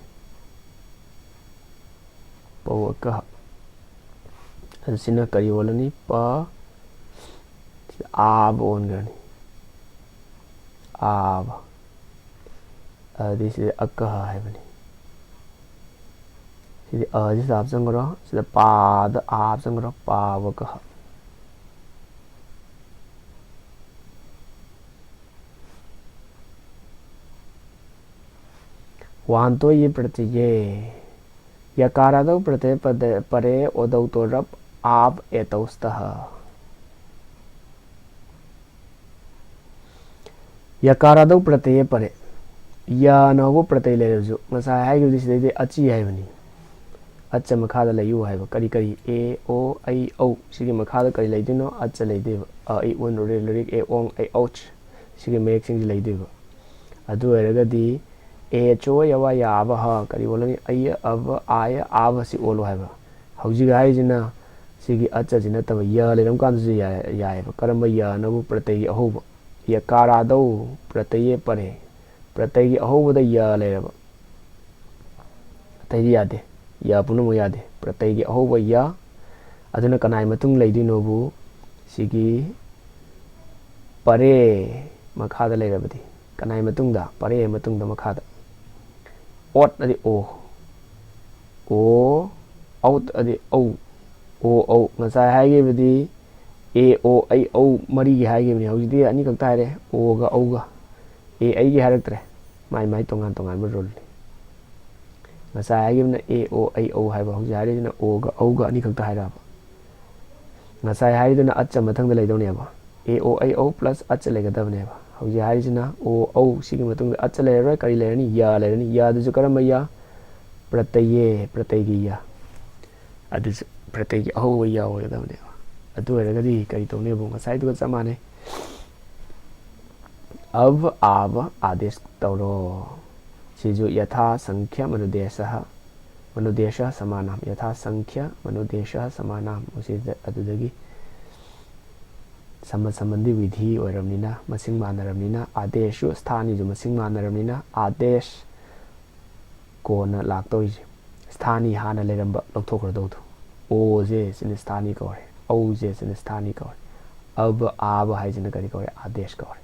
ꯄꯧ ꯑꯀꯍ꯫ ꯑꯗꯨ ꯁꯤꯅ ꯀꯔꯤ ꯑꯣꯜꯂꯅꯤ? ꯄ꯫ ꯁꯤꯗ ꯑꯥꯕ ꯑꯣꯟꯈ꯭ꯔꯅꯤ꯫ ꯑꯥꯕ꯫ ꯑꯗꯤ ꯁꯤꯗꯤ ꯑꯀꯍ ꯍꯥꯏꯕꯅꯤ꯫ ꯁꯤꯗꯤ ꯑꯁꯤ ꯁꯤꯗ ꯍꯥꯞꯆꯟꯈ꯭ꯔꯣ, ꯁꯤꯗ ꯄꯥꯗ ꯑꯥ ꯍꯥꯞꯆꯟꯈ꯭ꯔꯣ, ꯄꯥꯕꯀꯍ꯫ ꯋꯥꯟꯇꯣ ꯌꯦ ꯄ꯭ꯔꯇꯌꯦ꯫ ꯌꯀꯥꯔꯥꯗꯧ ꯄ꯭ꯔꯇꯌꯦ ꯄꯗ-, ꯄꯔꯦ ꯑꯣꯗꯧ ꯇꯣꯔꯞ ꯑꯥꯞ ꯑꯦꯇꯧ ꯁ꯭ꯇꯍ꯫ ꯌꯀꯥꯔꯥꯗꯧ ꯄ꯭ꯔꯇꯌꯦ ꯄꯔꯦ꯫ ꯌꯅ ꯍꯧꯕ ꯄ꯭ꯔꯇꯌ ꯂꯩꯔꯕꯁꯨ, ꯉꯁꯥꯏ ꯍꯥꯏꯈꯤꯕꯗꯤ ꯁꯤꯗꯩꯗꯤ ꯑꯆꯤ ꯍꯥꯏꯕꯅꯤ꯫ ꯑꯆ ꯃꯈꯥꯗ ꯂꯩꯌꯨ ꯍꯥꯏꯕ꯫ ꯀꯔꯤ ꯀꯔꯤ? ꯑꯦ, ꯑꯣ, ꯑꯩ, ꯑꯧ꯫ ꯁꯤꯒꯤ ꯃꯈꯥꯗ ꯀꯔꯤ ꯂꯩꯗꯣꯏꯅꯣ? ꯑꯆ ꯂꯩꯗꯣꯏꯕ꯫ ꯑ, ꯑꯩ, ꯎꯟ, ꯎꯔꯦ, ꯂꯨꯔꯤꯛ, ꯑꯦ, ꯑꯣꯡ, ꯑꯩ, ꯑꯧꯆ꯫ ꯁꯤꯒꯤ ꯃꯌꯦꯛꯁꯤꯡꯁꯤ ꯂꯩꯗꯣꯏꯕ꯫ ꯑꯗꯨ ꯑꯣꯏꯔꯒꯗꯤ ꯑꯦ ꯆꯣ ꯌꯋꯥ ꯌꯥꯕ ꯍ ꯀꯔꯤ ꯑꯣꯜꯂꯅꯤ? ꯑꯌ, ꯑꯕ, ꯑꯥꯌ, ꯑꯥꯕ ꯁꯤ ꯑꯣꯜꯂꯣ ꯍꯥꯏꯕ꯫ ꯍꯧꯖꯤꯛ ꯍꯥꯏꯔꯤꯁꯤꯅ ꯁꯤꯒꯤ ꯑꯆꯁꯤ ꯅꯠꯇꯕ ꯌ ꯂꯩꯔꯝ ꯀꯥꯟꯗꯁꯨ ꯌꯥꯏ-, ꯌꯥꯏꯑꯕ꯫ ꯀꯔꯝꯕ ꯌꯅꯕꯨ? ꯄ꯭ꯔꯇꯩꯒꯤ ꯑꯍꯧꯕ꯫ ꯌꯀꯥꯔꯥꯗꯧ ꯄ꯭ꯔꯇꯌꯦ ꯄꯔꯦ꯫ ꯄ꯭ꯔꯇꯩꯒꯤ ꯑꯍꯧꯕꯗ ꯌ ꯂꯩꯔꯕ꯫ ꯑꯇꯩꯗꯤ ꯌꯥꯗꯦ꯫ ꯌ ꯄꯨꯝꯅꯃꯛ ꯌꯥꯗꯦ꯫ ꯄ꯭ꯔꯇꯩꯒꯤ ꯑꯍꯧꯕ ꯌ꯫ ꯑꯗꯨꯅ ꯀꯅꯥꯏ ꯃꯇꯨꯡ ꯂꯩꯗꯣꯏꯅꯣꯕꯨ? ꯁꯤꯒꯤ ꯄꯔꯦ ꯃꯈꯥꯗ ꯂꯩꯔꯕꯗꯤ꯫ ꯀꯅꯥꯏ ꯃꯇꯨꯡꯗ? ꯄꯔꯦ ꯃꯇꯨꯡꯗ ꯃꯈꯥꯗ꯫ ꯑꯣꯠ ꯑꯗꯤ ꯑꯣ꯫ ꯑꯣ, ꯑꯧꯠ ꯑꯗꯤ ꯑꯧ꯫ ꯑꯣ, ꯑꯧ꯫ ꯉꯁꯥꯏ ꯍꯥꯏꯈꯤꯕꯗꯤ ꯑꯦ, ꯑꯣ, ꯑꯩ, ꯑꯧ ꯃꯔꯤꯒꯤ ꯍꯥꯏꯈꯤꯕꯅꯤ꯫ ꯍꯧꯖꯤꯛꯇꯤ ꯑꯅꯤꯈꯛꯇ ꯍꯥꯏꯔꯦ, ꯑꯣꯒ ꯑꯧꯒ꯫ ꯑꯦ, ꯑꯩꯒꯤ ꯍꯥꯏꯔꯛꯇ꯭ꯔꯦ꯫ ꯃꯥꯏ ꯃꯥꯏ ꯇꯣꯉꯥꯟ ꯇꯣꯉꯥꯟꯕ ꯔꯨꯜꯅꯤ꯫ ꯉꯁꯥꯏ ꯍꯥꯏꯈꯤꯕꯅ ꯑꯦ, ꯑꯣ, ꯑꯩ, ꯑꯧ ꯍꯥꯏꯕ꯫ ꯍꯧꯖꯤꯛ ꯍꯥꯏꯔꯤꯁꯤꯅ ꯑꯣꯒ ꯑꯧꯒ ꯑꯅꯤꯈꯛꯇ ꯍꯥꯏꯔꯛꯑꯕ꯫ ꯉꯁꯥꯏ ꯍꯥꯏꯔꯤꯗꯨꯅ ꯑꯠꯆ ꯃꯊꯪꯗ ꯂꯩꯗꯧꯅꯦꯕ꯫ ꯑꯦ, ꯑꯣ, ꯑꯩ, ꯑꯧ ꯄ꯭ꯂꯁ ꯑꯠꯆ ꯂꯩꯒꯗꯕꯅꯦꯕ꯫ ꯍꯧꯖꯤꯛ ꯍꯥꯏꯔꯤꯁꯤꯅ ꯑꯣ, ꯑꯧ ꯁꯤꯒꯤ ꯃꯇꯨꯡꯗ ꯑꯠꯆ ꯂꯩꯔꯔꯣꯏ꯫ ꯀꯔꯤ ꯂꯩꯔꯅꯤ? ꯌ ꯂꯩꯔꯅꯤ꯫ ꯌꯗꯨꯁꯨ ꯀꯔꯝꯕ ꯌ? ꯄ꯭ꯔꯇꯌꯦ, ꯄ꯭ꯔꯇꯩꯒꯤ ꯌ꯫ ꯑꯗꯨꯁꯨ ꯄ꯭ꯔꯇꯩꯒꯤ ꯑꯍꯧꯕ ꯌ ꯑꯣꯏꯒꯗꯕꯅꯦꯕ꯫ ꯑꯗꯨ ꯑꯣꯏꯔꯒꯗꯤ ꯀꯔꯤ ꯇꯧꯅꯦꯕꯨ? ꯉꯁꯥꯏꯗꯨꯒ ꯆꯞ ꯃꯥꯟꯅꯩ꯫ ꯑꯕ, ꯑꯥꯕ ꯑꯥꯗꯦꯁ ꯇꯧꯔꯣ꯫ ꯁꯤꯁꯨ ꯌꯊꯥ ꯁꯪꯈ꯭ꯌ ꯃꯅꯨꯗꯦꯁ, ꯃꯅꯨꯗꯦꯁ ꯁꯃꯥꯅꯝ, ꯌꯊꯥ ꯁꯪꯈ꯭ꯌ ꯃꯅꯨꯗꯦꯁ ꯁꯃꯥꯅꯝ꯫ ꯃꯁꯤꯗ ꯑꯗꯨꯗꯒꯤ ꯁꯃ ꯁꯝꯕꯟꯗꯤ ꯋꯤꯙꯤ ꯑꯣꯏꯔꯕꯅꯤꯅ, ꯃꯁꯤꯡ ꯃꯥꯟꯅꯔꯕꯅꯤꯅ, ꯑꯥꯗꯦꯁꯁꯨ ꯁ꯭ꯊꯥꯅꯤꯁꯨ ꯃꯁꯤꯡ ꯃꯥꯟꯅꯔꯕꯅꯤꯅ, ꯑꯥꯗꯦꯁ ꯀꯣꯟꯅ ꯂꯥꯛꯇꯧꯔꯤꯁꯦ꯫ ꯁ꯭ꯊꯥꯅꯤ ꯍꯥꯟꯅ ꯂꯩꯔꯝꯕ ꯂꯧꯊꯣꯛꯈ꯭ꯔꯗꯧꯗꯣ꯫ ꯑꯣꯁꯦ ꯁꯤꯅ ꯁ꯭ꯊꯥꯅꯤ ꯀꯧꯔꯦ꯫ ꯑꯧꯁꯦ ꯁꯤꯅ ꯁ꯭ꯊꯥꯅꯤ ꯀꯧꯔꯦ꯫ ꯑꯕ, ꯑꯥꯕ ꯍꯥꯏꯁꯤꯅ ꯀꯔꯤ ꯀꯧꯔꯦ? ꯑꯥꯗꯦꯁ ꯀꯧꯔꯦ꯫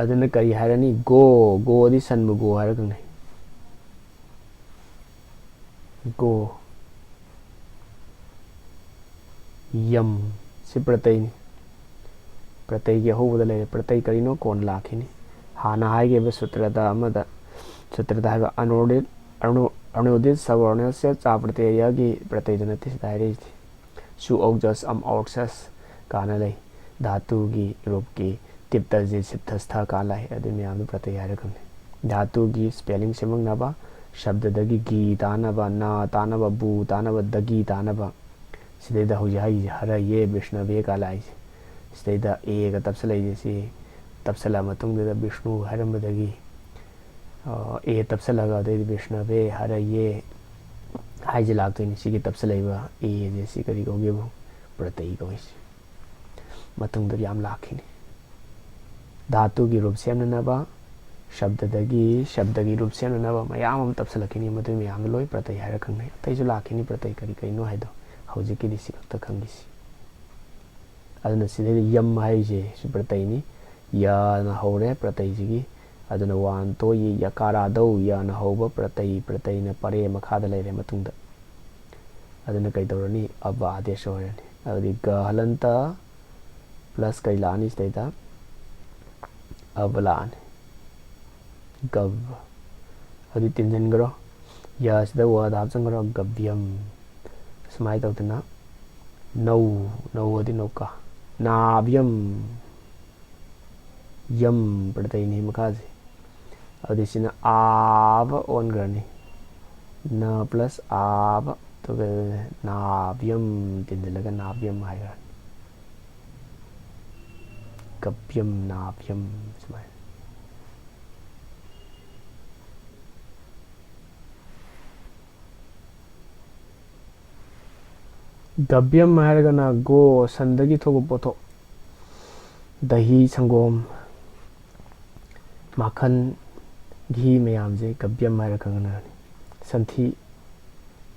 ꯑꯗꯨꯅ ꯀꯔꯤ ꯍꯥꯏꯔꯅꯤ? ꯒꯣ꯫ ꯒꯣꯗꯤ ꯁꯟꯕꯨ ꯒꯣ ꯍꯥꯏꯔ ꯈꯪꯅꯩ꯫ ꯒꯣ꯫ ꯌꯝ꯫ ꯁꯤ ꯄ꯭ꯔꯇꯩꯅꯤ꯫ ꯄ꯭ꯔꯇꯩꯒꯤ ꯑꯍꯧꯕꯗ ꯂꯩꯔꯦ꯫ ꯄ꯭ꯔꯇꯩ ꯀꯔꯤꯅꯣ ꯀꯣꯟꯅ ꯂꯥꯛꯈꯤꯅꯤ꯫ ꯍꯥꯟꯅ ꯍꯥꯏꯈꯤꯕ ꯁꯨꯇ꯭ꯔꯗ ꯑꯃꯗ, ꯁꯨꯇ꯭ꯔꯗ ꯍꯥꯏꯕ ꯑꯅꯣꯗꯤꯠ, ꯑꯅꯨ-, ꯑꯅꯨꯗꯤꯠ ꯁꯕꯔꯅꯁ ꯆꯥ ꯄ꯭ꯔꯇꯌꯒꯤ ꯄ꯭ꯔꯇꯩꯗꯨ ꯅꯠꯇꯦ ꯁꯤꯗ ꯍꯥꯏꯔꯛꯏꯁꯤꯗꯤ꯫ ꯁꯨ ꯑꯣꯛꯖꯁ ꯑꯝ ꯑꯣꯛꯁꯁ ꯀꯥꯟꯅ ꯂꯩ꯫ ꯙꯥꯇꯨꯒꯤ ꯔꯨꯞꯀꯤ ꯇꯤꯞꯇꯖꯤꯠ ꯁꯤꯠꯊꯁꯊ ꯀꯥꯟꯅ ꯂꯩ꯫ ꯑꯗꯨ ꯃꯌꯥꯝꯗꯨ ꯄ꯭ꯔꯇꯩ ꯍꯥꯏꯔ ꯈꯪꯅꯩ꯫ ꯙꯥꯇꯨꯒꯤ ꯁ꯭ꯄꯦꯂꯤꯡ ꯁꯦꯝꯃꯛꯅꯕ, ꯁꯕꯗꯗꯒꯤ ꯒꯤ ꯇꯥꯅꯕ, ꯅꯥ ꯇꯥꯅꯕ, ꯕꯨ ꯇꯥꯅꯕ, ꯗꯒꯤ ꯇꯥꯅꯕ꯫ ꯁꯤꯗꯩꯗ ꯍꯧꯖꯤꯛ ꯍꯥꯏꯔꯤꯁꯦ ꯍꯔꯌꯦ ꯕꯤꯁꯅꯕꯦ ꯀꯥꯟꯅ ꯂꯥꯛꯏꯁꯦ꯫ ꯁꯤꯗꯩꯗ ꯑꯦꯒ ꯇꯞꯁꯜꯂꯛꯏꯁꯦ꯫ ꯁꯤ ꯇꯞꯁꯜꯂꯛꯑ ꯃꯇꯨꯡꯗꯨꯗ ꯕꯤꯁꯅꯨ ꯍꯥꯏꯔꯝꯕꯗꯒꯤ, ꯑ, ꯑꯦ ꯇꯞꯁꯜꯂꯒ ꯑꯗꯩꯗꯤ ꯕꯤꯁꯅꯕꯦ ꯍꯔꯌꯦ ꯍꯥꯏꯁꯦ ꯂꯥꯛꯇꯣꯏꯅꯤ꯫ ꯁꯤꯒꯤ ꯇꯞꯁꯜꯂꯛꯏꯕ ꯑꯦꯁꯦ ꯁꯤ ꯀꯔꯤ ꯀꯧꯒꯦꯕꯨ? ꯄ꯭ꯔꯇꯩ ꯀꯧꯏꯁꯦ꯫ ꯃꯇꯨꯡꯗ ꯌꯥꯝ ꯂꯥꯛꯈꯤꯅꯤ꯫ ꯙꯥꯇꯨꯒꯤ ꯔꯨꯞ ꯁꯦꯝꯅꯅꯕ, ꯁꯕꯗꯗꯒꯤ, ꯁꯕꯗꯒꯤ ꯔꯨꯞ ꯁꯦꯝꯅꯅꯕ ꯃꯌꯥꯝ ꯑꯃ ꯇꯞꯁꯜꯂꯛꯈꯤꯅꯤ꯫ ꯃꯗꯨꯒꯤ ꯃꯌꯥꯝꯗꯣ ꯂꯣꯏ ꯄ꯭ꯔꯇꯩ ꯍꯥꯏꯔ ꯈꯪꯅꯩ꯫ ꯑꯇꯩꯁꯨ ꯂꯥꯛꯈꯤꯅꯤ ꯄ꯭ꯔꯇꯩ ꯀꯔꯤ ꯀꯔꯤꯅꯣ ꯍꯥꯏꯗꯣ꯫ ꯍꯧꯖꯤꯛꯀꯤꯗꯤ ꯁꯤ ꯈꯛꯇ ꯈꯪꯈꯤꯁꯤ꯫ ꯑꯗꯨꯅ ꯁꯤꯗꯩꯗ ꯌꯝ ꯍꯥꯏꯔꯤꯁꯦ ꯁꯤ ꯄ꯭ꯔꯇꯩꯅꯤ꯫ ꯌꯅ ꯍꯧꯔꯦ ꯄ꯭ꯔꯇꯩꯁꯤꯒꯤ꯫ ꯑꯗꯨꯅ ꯋꯥꯟ ꯇꯣ ꯌꯦ ꯌꯀꯥꯔꯥꯗꯧ ꯌꯅ ꯍꯧꯕ ꯄ꯭ꯔꯇꯩ, ꯄ꯭ꯔꯇꯩꯅ ꯄꯔꯦ ꯃꯈꯥꯗ ꯂꯩꯔꯦ ꯃꯇꯨꯡꯗ꯫ ꯑꯗꯨꯅ ꯀꯩꯗꯧꯔꯅꯤ? ꯑꯕ ꯑꯥꯗꯦꯁ ꯑꯣꯏꯔꯅꯤ꯫ ꯑꯗꯨꯗꯤ ꯒ ꯍꯂꯟꯇ ꯄ꯭ꯂꯁ ꯀꯩ ꯂꯥꯛꯑꯅꯤ ꯁꯤꯗꯩꯗ? ꯑꯕ ꯂꯥꯛꯑꯅꯤ꯫ ꯒꯕ꯫ ꯑꯗꯨꯗꯤ ꯇꯤꯟꯁꯤꯟꯈ꯭ꯔꯣ꯫ ꯌꯁꯤꯗ ꯋꯗ ꯍꯥꯞꯆꯤꯟꯈ꯭ꯔꯣ꯫ ꯒꯕ꯭ꯌꯝ꯫ ꯁꯨꯃꯥꯏꯅ ꯇꯧꯗꯅ ꯅꯧ, ꯅꯧ ꯑꯗꯤ ꯅꯧꯀ꯫ ꯅꯥꯕ꯭ꯌꯝ꯫ ꯌꯝ ꯄ꯭ꯔꯇꯩꯅꯤ ꯃꯈꯥꯁꯦ꯫ ꯑꯗꯨꯗꯤ ꯁꯤꯅ ꯑꯥꯕ ꯑꯣꯟꯈ꯭ꯔꯅꯤ꯫ ꯅ ꯄ꯭ꯂꯁ ꯑꯥꯕ, ꯑꯗꯨꯒ ꯅꯥꯕ꯭ꯌꯝ ꯇꯤꯟꯁꯤꯜꯂꯒ ꯅꯥꯕ꯭ꯌꯝ ꯍꯥꯏꯈ꯭ꯔꯅꯤ꯫ ꯒꯕ꯭ꯌꯝ, ꯅꯥꯕ꯭ꯌꯝ ꯁꯨꯃꯥꯏꯅ꯫ ꯒꯕ꯭ꯌꯝ ꯍꯥꯏꯔꯒꯅ ꯒꯣ, ꯁꯟꯗꯒꯤ ꯊꯣꯛꯄ ꯄꯣꯠꯊꯣꯛ, ꯗꯍꯤ, ꯁꯪꯒꯣꯝ, ꯃꯥꯈꯟ, ꯘꯤ ꯃꯌꯥꯝꯁꯦ ꯒꯕ꯭ꯌꯝ ꯍꯥꯏꯔ ꯈꯪꯅꯔꯅꯤ꯫ ꯁꯟꯊꯤ,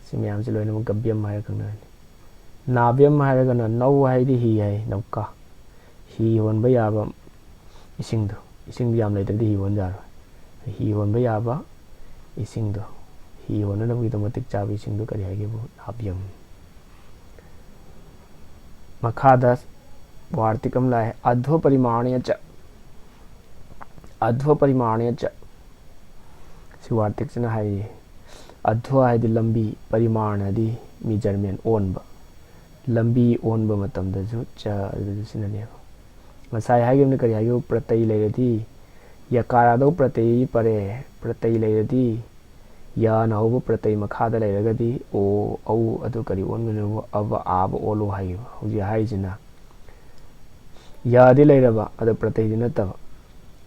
ꯁꯤ ꯃꯌꯥꯝꯁꯦ ꯂꯣꯏꯅꯃꯛ ꯒꯕ꯭ꯌꯝ ꯍꯥꯏꯔ ꯈꯪꯅꯔꯅꯤ꯫ ꯅꯥꯕ꯭ꯌꯝ ꯍꯥꯏꯔꯒꯅ ꯅꯧ ꯍꯥꯏꯗꯤ ꯍꯤ ꯍꯥꯏ, ꯅꯧꯀ, ꯍꯤ ꯍꯣꯟꯕ ꯌꯥꯕ ꯏꯁꯤꯡꯗꯣ꯫ ꯏꯁꯤꯡꯗꯤ ꯌꯥꯝ ꯂꯩꯇ꯭ꯔꯗꯤ ꯍꯤ ꯍꯣꯟ ꯌꯥꯔꯣꯏ꯫ ꯍꯤ ꯍꯣꯟꯕ ꯌꯥꯕ ꯏꯁꯤꯡꯗꯣ, ꯍꯤ ꯍꯣꯟꯅꯅꯕꯒꯤꯗꯃꯛ ꯃꯇꯤꯛ ꯆꯥꯕ ꯏꯁꯤꯡꯗꯣ ꯀꯔꯤ ꯍꯥꯏꯒꯦꯕꯨ? ꯂꯥꯕ꯭ꯌꯝ꯫ ꯃꯈꯥꯗ ꯋꯥꯔꯇꯤꯛ ꯑꯃ ꯂꯥꯛꯑꯦ, ꯑꯙ꯭ꯋ ꯄꯔꯤꯃꯥꯅꯦ ꯆ꯫ ꯑꯙ꯭ꯋ ꯄꯔꯤꯃꯥꯅꯦ ꯆ꯫ ꯁꯤ ꯋꯥꯔꯇꯤꯛꯁꯤꯅ ꯍꯥꯏꯔꯤꯌꯦ꯫ ꯑꯙ꯭ꯋ ꯍꯥꯏꯗꯤ ꯂꯝꯕꯤ, ꯄꯔꯤꯃꯥꯟ ꯍꯥꯏꯗꯤ measurement, ꯑꯣꯟꯕ꯫ ꯂꯝꯕꯤ ꯑꯣꯟꯕ ꯃꯇꯝꯗꯁꯨ ꯆ ꯑꯗꯨꯗ ꯁꯤꯖꯤꯟꯅꯅꯦꯕ꯫ ꯉꯁꯥꯏ ꯍꯥꯏꯈꯤꯕꯅ ꯀꯔꯤ ꯍꯥꯏꯒꯦꯕꯨ? ꯄ꯭ꯔꯇꯩ ꯂꯩꯔꯗꯤ, ꯌꯀꯥꯔꯥꯗꯧ ꯄ꯭ꯔꯇꯩ ꯄꯔꯦ, ꯄ꯭ꯔꯇꯩ ꯂꯩꯔꯗꯤ, ꯌꯥꯅ ꯍꯧꯕ ꯄ꯭ꯔꯇꯩ ꯃꯈꯥꯗ ꯂꯩꯔꯒꯗꯤ ꯑꯣ, ꯑꯧ ꯑꯗꯨ ꯀꯔꯤ ꯑꯣꯟꯒꯅꯤ? ꯑꯕ, ꯑꯥꯕ ꯑꯣꯜꯂꯣ ꯍꯥꯏꯈꯤꯕ꯫ ꯍꯧꯖꯤꯛ ꯍꯥꯏꯔꯤꯁꯤꯅ ꯌꯥꯗꯤ ꯂꯩꯔꯕ, ꯑꯗꯣ ꯄ꯭ꯔꯇꯩꯗꯤ ꯅꯠꯇꯕ꯫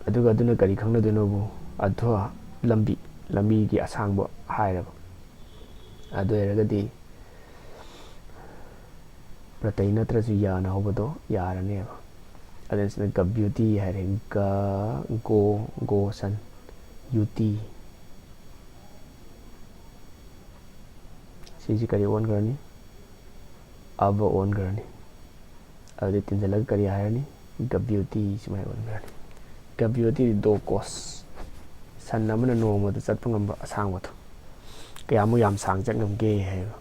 ꯑꯗꯨꯒ ꯑꯗꯨꯅ ꯀꯔꯤ ꯈꯪꯅꯗꯣꯏꯅꯣꯕꯨ? ꯑꯙ꯭ꯋ, ꯂꯝꯕꯤ, ꯂꯝꯕꯤꯒꯤ ꯑꯁꯥꯡꯕ ꯍꯥꯏꯔꯕ꯫ ꯑꯗꯨ ꯑꯣꯏꯔꯒꯗꯤ ꯄ꯭ꯔꯇꯩ ꯅꯠꯇ꯭ꯔꯁꯨ ꯌꯥꯅ ꯍꯧꯕꯗꯣ ꯌꯥꯔꯅꯦꯕ꯫ ꯑꯗꯨꯅ ꯁꯤꯗ ꯒꯚ꯭ꯌꯨꯇꯤ ꯍꯥꯏꯔꯦ꯫ ꯒ, ꯒꯣ, ꯒꯣ ꯁꯟ, ꯌꯨꯇꯤ꯫ ꯁꯤꯁꯤ ꯀꯔꯤ ꯑꯣꯟꯈ꯭ꯔꯅꯤ? ꯑꯕ ꯑꯣꯟꯈ꯭ꯔꯅꯤ꯫ ꯑꯗꯨꯗꯤ ꯇꯤꯟꯁꯤꯜꯂꯒ ꯀꯔꯤ ꯍꯥꯏꯔꯅꯤ? ꯒꯚ꯭ꯌꯨꯇꯤ ꯁꯨꯃꯥꯏꯅ ꯑꯣꯟꯈ꯭ꯔꯅꯤ꯫ ꯒꯚ꯭ꯌꯨꯇꯤꯗꯤ ꯗꯣ ꯀꯣꯁ, ꯁꯟ ꯑꯃꯅ ꯅꯣꯡꯃꯗ ꯆꯠꯄ ꯉꯝꯕ ꯑꯁꯥꯡꯕꯗꯣ, ꯀꯌꯥꯃꯨꯛ ꯌꯥꯝ ꯁꯥꯡ ꯆꯠ ꯉꯝꯒꯦ ꯍꯥꯏꯕ꯫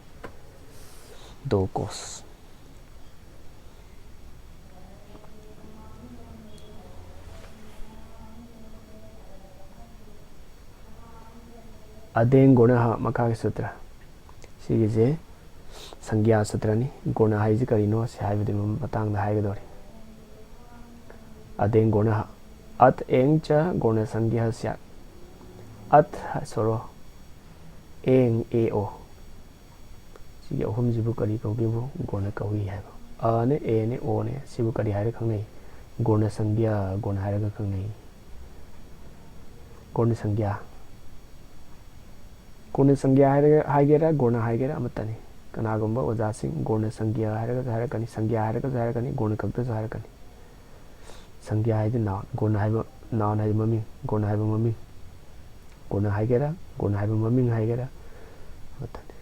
ꯗꯣ ꯀꯣꯁ꯫ ꯑꯗꯦꯡ ꯒꯨꯅꯍ, ꯃꯈꯥꯒꯤ ꯁꯨꯇ꯭ꯔ꯫ ꯁꯤꯒꯤꯁꯦ ꯁꯪꯒ꯭ꯌꯥ ꯁꯨꯇ꯭ꯔꯅꯤ꯫ ꯒꯨꯅ ꯍꯥꯏꯁꯤ ꯀꯔꯤꯅꯣ ꯁꯤ ꯍꯥꯏꯕꯗꯨꯒꯤ ꯃꯇꯥꯡꯗ ꯍꯥꯏꯒꯗꯧꯔꯤ꯫ ꯑꯗꯦꯡ ꯒꯨꯅꯍ꯫ ꯑꯠ ꯑꯦꯡ ꯆ ꯒꯨꯅ ꯁꯪꯒ꯭ꯌꯥ ꯁ꯭ꯌꯥꯠ꯫ ꯑꯠ ꯁꯣꯔꯣ꯫ ꯑꯦꯡ, ꯑꯦ ꯑꯣ꯫ ꯁꯤꯒꯤ ꯑꯍꯨꯝꯁꯤꯕꯨ ꯀꯔꯤ ꯀꯧꯒꯦꯕꯨ? ꯒꯨꯅ ꯀꯧꯏ ꯍꯥꯏꯕ꯫ ꯑꯅꯦ, ꯑꯦꯅꯦ, ꯑꯣꯅꯦ꯫ ꯁꯤꯕꯨ ꯀꯔꯤ ꯍꯥꯏꯔ ꯈꯪꯅꯩ? ꯒꯨꯅ ꯁꯪꯒ꯭ꯌꯥ, ꯒꯨꯅ ꯍꯥꯏꯔꯒ ꯈꯪꯅꯩ꯫ ꯒꯨꯅ ꯁꯪꯒ꯭ꯌꯥ꯫ ꯒꯨꯅ ꯁꯪꯒ꯭ꯌꯥ ꯍꯥꯏꯔꯒ, ꯍꯥꯏꯒꯦꯔꯥ, ꯒꯨꯅ ꯍꯥꯏꯒꯦꯔꯥ ꯑꯃꯠꯇꯅꯤ꯫ ꯀꯅꯥꯒꯨꯝꯕ ꯑꯣꯖꯥꯁꯤꯡ ꯒꯨꯅ ꯁꯪꯒ꯭ꯌꯥ ꯍꯥꯏꯔꯒꯁꯨ ꯍꯥꯏꯔꯛꯀꯅꯤ, ꯁꯪꯒ꯭ꯌꯥ ꯍꯥꯏꯔꯒꯁꯨ ꯍꯥꯏꯔꯛꯀꯅꯤ, ꯒꯨꯅ ꯈꯛꯇꯁꯨ ꯍꯥꯏꯔꯛꯀꯅꯤ꯫ ꯁꯪꯒ꯭ꯌꯥ ꯍꯥꯏꯗꯤ noun, ꯒꯨꯅ ꯍꯥꯏꯕ noun ꯍꯥꯏꯗꯤ ꯃꯃꯤꯡ, ꯒꯨꯅ ꯍꯥꯏꯕ ꯃꯃꯤꯡ꯫ ꯒꯨꯅ ꯍꯥꯏꯒꯦꯔꯥ, ꯒꯨꯅ ꯍꯥꯏꯕ ꯃꯃꯤꯡ ꯍꯥꯏꯒꯦꯔꯥ ꯑꯃꯠꯇꯅꯤ꯫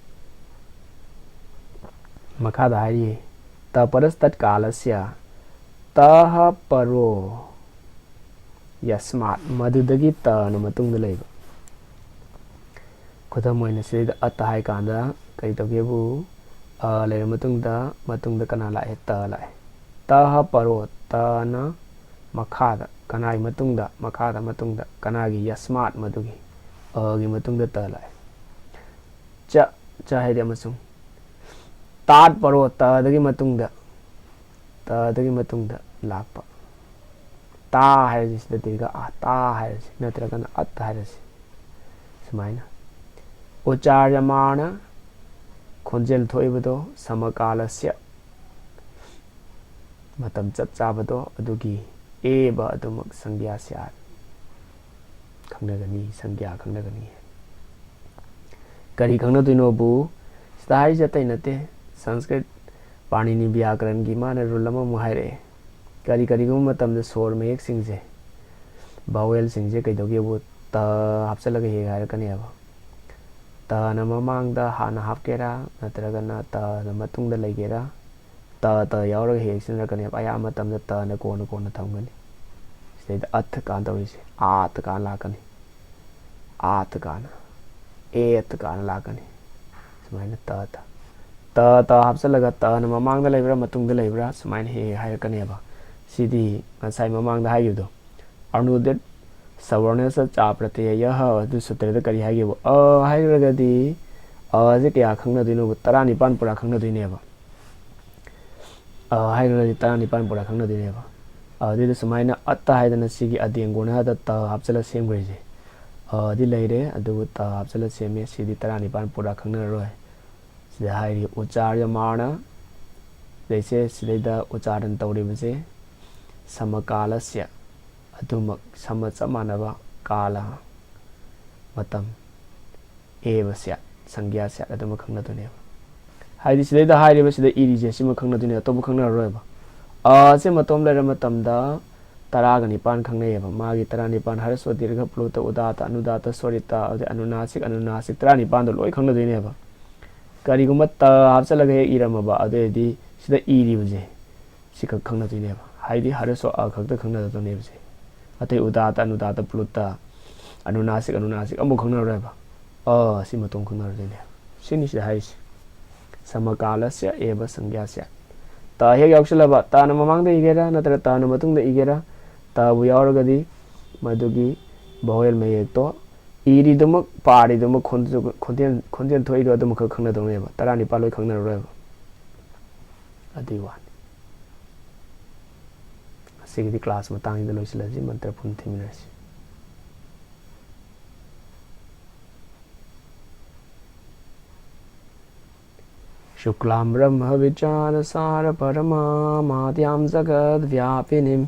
ꯃꯈꯥꯗ ꯍꯥꯏꯔꯤ, ꯇ ꯄꯔꯁ ꯇꯠ ꯀꯥꯂꯁ꯭ꯌ ꯇꯍ ꯄꯔꯣ꯫ ꯌꯁꯃꯥꯠ, ꯃꯗꯨꯗꯒꯤ ꯇꯅ ꯃꯇꯨꯡꯗ ꯂꯩꯕ꯫ ꯈꯨꯗꯝ ꯑꯣꯏꯅ ꯁꯤꯗꯩꯗ ꯑꯠ ꯍꯥꯏ ꯀꯥꯟꯗ ꯀꯔꯤ ꯇꯧꯒꯦꯕꯨ, ꯑ ꯂꯩꯔ ꯃꯇꯨꯡꯗ, ꯃꯇꯨꯡꯗ ꯀꯅꯥ ꯂꯥꯛꯑꯦ? ꯇ ꯂꯥꯛꯑꯦ꯫ ꯇꯍ ꯄꯔꯣ, ꯇꯅ ꯃꯈꯥꯗ, ꯀꯅꯥꯒꯤ ꯃꯇꯨꯡꯗ? ꯃꯈꯥꯗ, ꯃꯇꯨꯡꯗ, ꯀꯅꯥꯒꯤ? ꯌꯁꯃꯥꯠ, ꯃꯗꯨꯒꯤ꯫ ꯑꯒꯤ ꯃꯇꯨꯡꯗ ꯇ ꯂꯥꯛꯑꯦ꯫ ꯆ, ꯆ ꯍꯥꯏꯗꯤ ꯑꯃꯁꯨꯡ꯫ ꯇꯥꯠ ꯄꯔꯣ, ꯇꯗꯒꯤ ꯃꯇꯨꯡꯗ, ꯇꯗꯒꯤ ꯃꯇꯨꯡꯗ ꯂꯥꯛꯄ꯫ ꯇꯥ ꯍꯥꯏꯔꯁꯤ, ꯁꯤꯗ ꯗꯤꯔꯒ ꯑ, ꯇꯥ ꯍꯥꯏꯔꯁꯤ, ꯅꯠꯇ꯭ꯔꯒꯅ ꯑꯠ ꯍꯥꯏꯔꯁꯤ꯫ ꯁꯨꯃꯥꯏꯅ ꯎꯆꯥꯔꯌꯃꯥꯅ, ꯈꯣꯟꯖꯦꯜ ꯊꯣꯛꯏꯕꯗꯣ, ꯁꯃꯀꯥꯂꯁ꯭ꯌ, ꯃꯇꯝ ꯆꯞ ꯆꯥꯕꯗꯣ, ꯑꯗꯨꯒꯤ ꯑꯦꯕ ꯑꯗꯨꯃꯛ ꯁꯪꯒ꯭ꯌꯥ ꯁ꯭ꯌꯥꯠ, ꯈꯪꯅꯒꯅꯤ, ꯁꯪꯒ꯭ꯌꯥ ꯈꯪꯅꯒꯅꯤ꯫ ꯀꯔꯤ ꯈꯪꯅꯗꯣꯏꯅꯣꯕꯨ? ꯁꯤꯗ ꯍꯥꯏꯔꯤꯁꯦ ꯑꯇꯩ ꯅꯠꯇꯦ, ꯁꯪꯁꯀ꯭ꯔꯤꯠ ꯄꯥꯅꯤꯅꯤ ꯕ꯭ꯌꯥꯀꯔꯟꯒꯤ ꯃꯥꯅ ꯔꯨꯜ ꯑꯃꯃꯨꯛ ꯍꯥꯏꯔꯛꯑꯦ꯫ ꯀꯔꯤ, ꯀꯔꯤꯒꯨꯝꯕ ꯃꯇꯝꯗ ꯁꯣꯔ ꯃꯌꯦꯛꯁꯤꯡꯁꯦ, ꯚꯥꯋꯦꯜꯁꯤꯡꯁꯦ ꯀꯩꯗꯧꯒꯦꯕꯨ, ꯇ ꯍꯥꯞꯆꯤꯜꯂꯒ ꯍꯦꯛ ꯍꯥꯏꯔꯛꯀꯅꯦꯕ꯫ ꯇꯅ ꯃꯃꯥꯡꯗ ꯍꯥꯟꯅ ꯍꯥꯞꯀꯦꯔꯥ, ꯅꯠꯇ꯭ꯔꯒꯅ ꯇꯅ ꯃꯇꯨꯡꯗ ꯂꯩꯒꯦꯔꯥ, ꯇ, ꯇ ꯌꯥꯎꯔꯒ ꯍꯦꯛ ꯁꯤꯖꯤꯟꯅꯔꯛꯀꯅꯦꯕ꯫ ꯑꯌꯥꯝꯕ ꯃꯇꯝꯗ ꯇꯅ ꯀꯣꯟꯅ ꯀꯣꯟꯅ ꯊꯝꯒꯅꯤ꯫ ꯁꯤꯗꯩꯗ ꯑꯠ ꯀꯥꯟ ꯇꯧꯔꯤꯁꯦ, ꯑꯥꯠ ꯀꯥꯟ ꯂꯥꯛꯀꯅꯤ, ꯑꯥꯠ ꯀꯥꯟꯅ, ꯑꯦꯠ ꯀꯥꯟꯅ ꯂꯥꯛꯀꯅꯤ꯫ ꯁꯨꯃꯥꯏꯅ ꯇ, ꯇ, ꯇ, ꯇ ꯍꯥꯞꯆꯤꯜꯂꯒ ꯇꯅ ꯃꯃꯥꯡꯗ ꯂꯩꯕ꯭ꯔꯥ ꯃꯇꯨꯡꯗ ꯂꯩꯕ꯭ꯔꯥ ꯁꯨꯃꯥꯏꯅ ꯍꯦꯛ ꯍꯦꯛ ꯍꯥꯏꯔꯛꯀꯅꯦꯕ꯫ ꯁꯤꯗꯤ ꯉꯁꯥꯏ ꯃꯃꯥꯡꯗ ꯍꯥꯏꯈꯤꯕꯗꯣ, ꯑꯅꯨꯗꯤꯠ ꯁꯋꯔꯅꯁ ꯆꯥ ꯄ꯭ꯔꯇꯌ ꯌꯍ ꯑꯗꯨ ꯁꯨꯇ꯭ꯔꯗ ꯀꯔꯤ ꯍꯥꯏꯒꯦꯕꯨ? ꯑ ꯍꯥꯏꯔꯒꯗꯤ ꯑꯁꯦ ꯀꯌꯥ ꯈꯪꯅꯗꯣꯏꯅꯣꯕ? ꯇꯔꯥꯅꯤꯄꯥꯟ ꯄꯨꯔꯥ ꯈꯪꯅꯗꯣꯏꯅꯦꯕ꯫ ꯑ ꯍꯥꯏꯔꯒꯗꯤ ꯇꯔꯥꯅꯤꯄꯥꯟ ꯄꯨꯔꯥ ꯈꯪꯅꯗꯣꯏꯅꯦꯕ꯫ ꯑꯗꯨꯗ ꯁꯨꯃꯥꯏꯅ ꯑꯠꯇ ꯍꯥꯏꯗꯅ ꯁꯤꯒꯤ ꯑꯗꯦꯡꯒꯣꯅꯗ ꯇ ꯍꯥꯞꯆꯤꯜꯂ ꯁꯦꯝꯈ꯭ꯔꯤꯁꯦ꯫ ꯑꯗꯤ ꯂꯩꯔꯦ, ꯑꯗꯨꯕꯨ ꯇ ꯍꯥꯞꯆꯤꯜꯂ ꯁꯦꯝꯃꯦ꯫ ꯁꯤꯗꯤ ꯇꯔꯥꯅꯤꯄꯥꯟ ꯄꯨꯔꯥ ꯈꯪꯅꯔꯔꯣꯏ꯫ ꯁꯤꯗ ꯍꯥꯏꯔꯤ ꯎꯆꯥꯔꯌꯃꯥꯅ, ꯁꯤꯗꯩꯁꯦ, ꯁꯤꯗꯩꯗ ꯎꯆꯥꯔꯟ ꯇꯧꯔꯤꯕꯁꯦ ꯁꯃꯀꯥꯂꯁ꯭ꯌ, ꯑꯗꯨꯃꯛ ꯁꯃ ꯆꯞ ꯃꯥꯟꯅꯕ ꯀꯥꯂ, ꯃꯇꯝ, ꯑꯦꯕ ꯁ꯭ꯌꯥꯠ, ꯁꯪꯒ꯭ꯌꯥ ꯁ꯭ꯌꯥꯠ ꯑꯗꯨꯃꯛ ꯈꯪꯅꯗꯣꯏꯅꯦꯕ꯫ ꯍꯥꯏꯗꯤ ꯁꯤꯗꯩꯗ ꯍꯥꯏꯔꯤꯕ ꯁꯤꯗ ꯏꯔꯤꯁꯦ ꯁꯤꯃ ꯈꯪꯅꯗꯣꯏꯅꯦ, ꯑꯇꯣꯞꯄ ꯈꯪꯅꯔꯔꯣꯏꯕ꯫ ꯑꯁꯦ ꯃꯇꯣꯝ ꯂꯩꯔ ꯃꯇꯝꯗ ꯇꯔꯥꯒ ꯅꯤꯄꯥꯟ ꯈꯪꯅꯩꯌꯦꯕ꯫ ꯃꯥꯒꯤ ꯇꯔꯥꯅꯤꯄꯥꯟ ꯍ꯭ꯔꯁ꯭ꯋ ꯗꯤꯔꯘ ꯄ꯭ꯂꯨꯇ ꯎꯗꯥꯇ ꯑꯅꯨꯗꯥꯇ ꯁ꯭ꯋꯔꯤꯇ ꯑꯗꯩ ꯑꯅꯨꯅꯥꯁꯤꯛ ꯑꯅꯨꯅꯥꯁꯤꯛ ꯇꯔꯥꯅꯤꯄꯥꯟꯗꯣ ꯂꯣꯏ ꯈꯪꯅꯗꯣꯏꯅꯦꯕ꯫ ꯀꯔꯤꯒꯨꯝꯕ ꯇ ꯍꯥꯞꯆꯤꯜꯂꯒ ꯍꯦꯛ ꯏꯔꯝꯃꯕ ꯑꯗꯨ ꯑꯣꯏꯔꯗꯤ ꯁꯤꯗ ꯏꯔꯤꯕꯁꯦ ꯁꯤꯈꯛ ꯈꯪꯅꯗꯣꯏꯅꯦꯕ꯫ ꯍꯥꯏꯗꯤ ꯍ꯭ꯔꯁ꯭ꯋ ꯑ ꯈꯛꯇ ꯈꯪꯅꯗꯣꯏꯅꯦꯕ ꯁꯦ꯫ ꯑꯇꯩ ꯎꯗꯥꯇ, ꯑꯅꯨꯗꯥꯇ, ꯄ꯭ꯂꯨꯇ, ꯑꯅꯨꯅꯥꯁꯤꯛ, ꯑꯅꯨꯅꯥꯁꯤꯛ ꯑꯃꯨꯛ ꯈꯪꯅꯔꯣꯏꯕ꯫ ꯑ, ꯁꯤ ꯃꯇꯣꯝ ꯈꯪꯅꯔꯗꯣꯏꯅꯦ꯫ ꯁꯤꯅꯤ ꯁꯤꯗ ꯍꯥꯏꯔꯤꯁꯦ꯫ ꯁꯃꯀꯥꯂꯁ꯭ꯌ ꯑꯦꯕ ꯁꯪꯒ꯭ꯌꯥ ꯁ꯭ꯌꯥꯠ꯫ ꯇ ꯍꯦꯛ ꯌꯥꯎꯁꯜꯂꯕ, ꯇꯅ ꯃꯃꯥꯡꯗ ꯏꯒꯦꯔꯥ ꯅꯠꯇ꯭ꯔꯒ ꯇꯅ ꯃꯇꯨꯡꯗ ꯏꯒꯦꯔꯥ, ꯇꯕꯨ ꯌꯥꯎꯔꯒꯗꯤ ꯃꯗꯨꯒꯤ vowel ꯃꯌꯦꯛꯇꯣ ꯏꯔꯤꯗꯨꯃꯛ, ꯄꯥꯔꯤꯗꯨꯃꯛ, ꯈꯣꯟꯖꯦꯜ, ꯈꯣꯟꯖꯦꯜ, ꯈꯣꯟꯖꯦꯜ ꯊꯣꯛꯏꯗꯣ ꯑꯗꯨꯃꯈꯛ ꯈꯪꯅꯗꯧꯅꯦꯕ꯫ ꯇꯔꯥꯅꯤꯄꯥꯜ ꯂꯣꯏ ꯈꯪꯅꯔꯔꯣꯏꯕ꯫ ꯑꯗꯨꯒꯤ ꯋꯥꯅꯤ꯫ ꯉꯁꯤꯒꯤꯗꯤ class ꯃꯇꯥꯡꯁꯤꯗ ꯂꯣꯏꯁꯤꯜꯂꯁꯤ, ꯃꯟꯇ꯭ꯔ ꯄꯨꯟ ꯊꯤꯃꯤꯟꯅꯔꯁꯤ꯫ शुक्लां ब्रह्मविचारसारपरमामाद्यां जगद्व्यापिनीं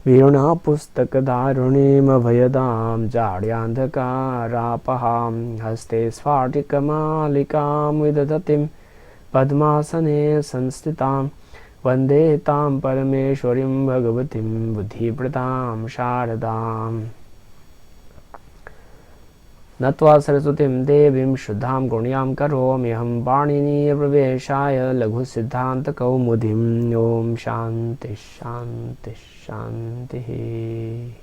वीणापुस्तकधारिणीमभयदां जाड्यान्धकारापहां हस्ते स्फाटिकमालिकां विदधतीं पद्मासने संस्थितां वन्दे तां परमेश्वरीं भगवतीं बुद्धिप्रदां शारदाम्। नत्वा सरस्वतीं देवीं शुद्धां गुणियां करोम्यहं पाणिनीयप्रवेशाय लघुसिद्धान्तकौमुदीम्। ॐ शान्ति शान्ति शान्तिः।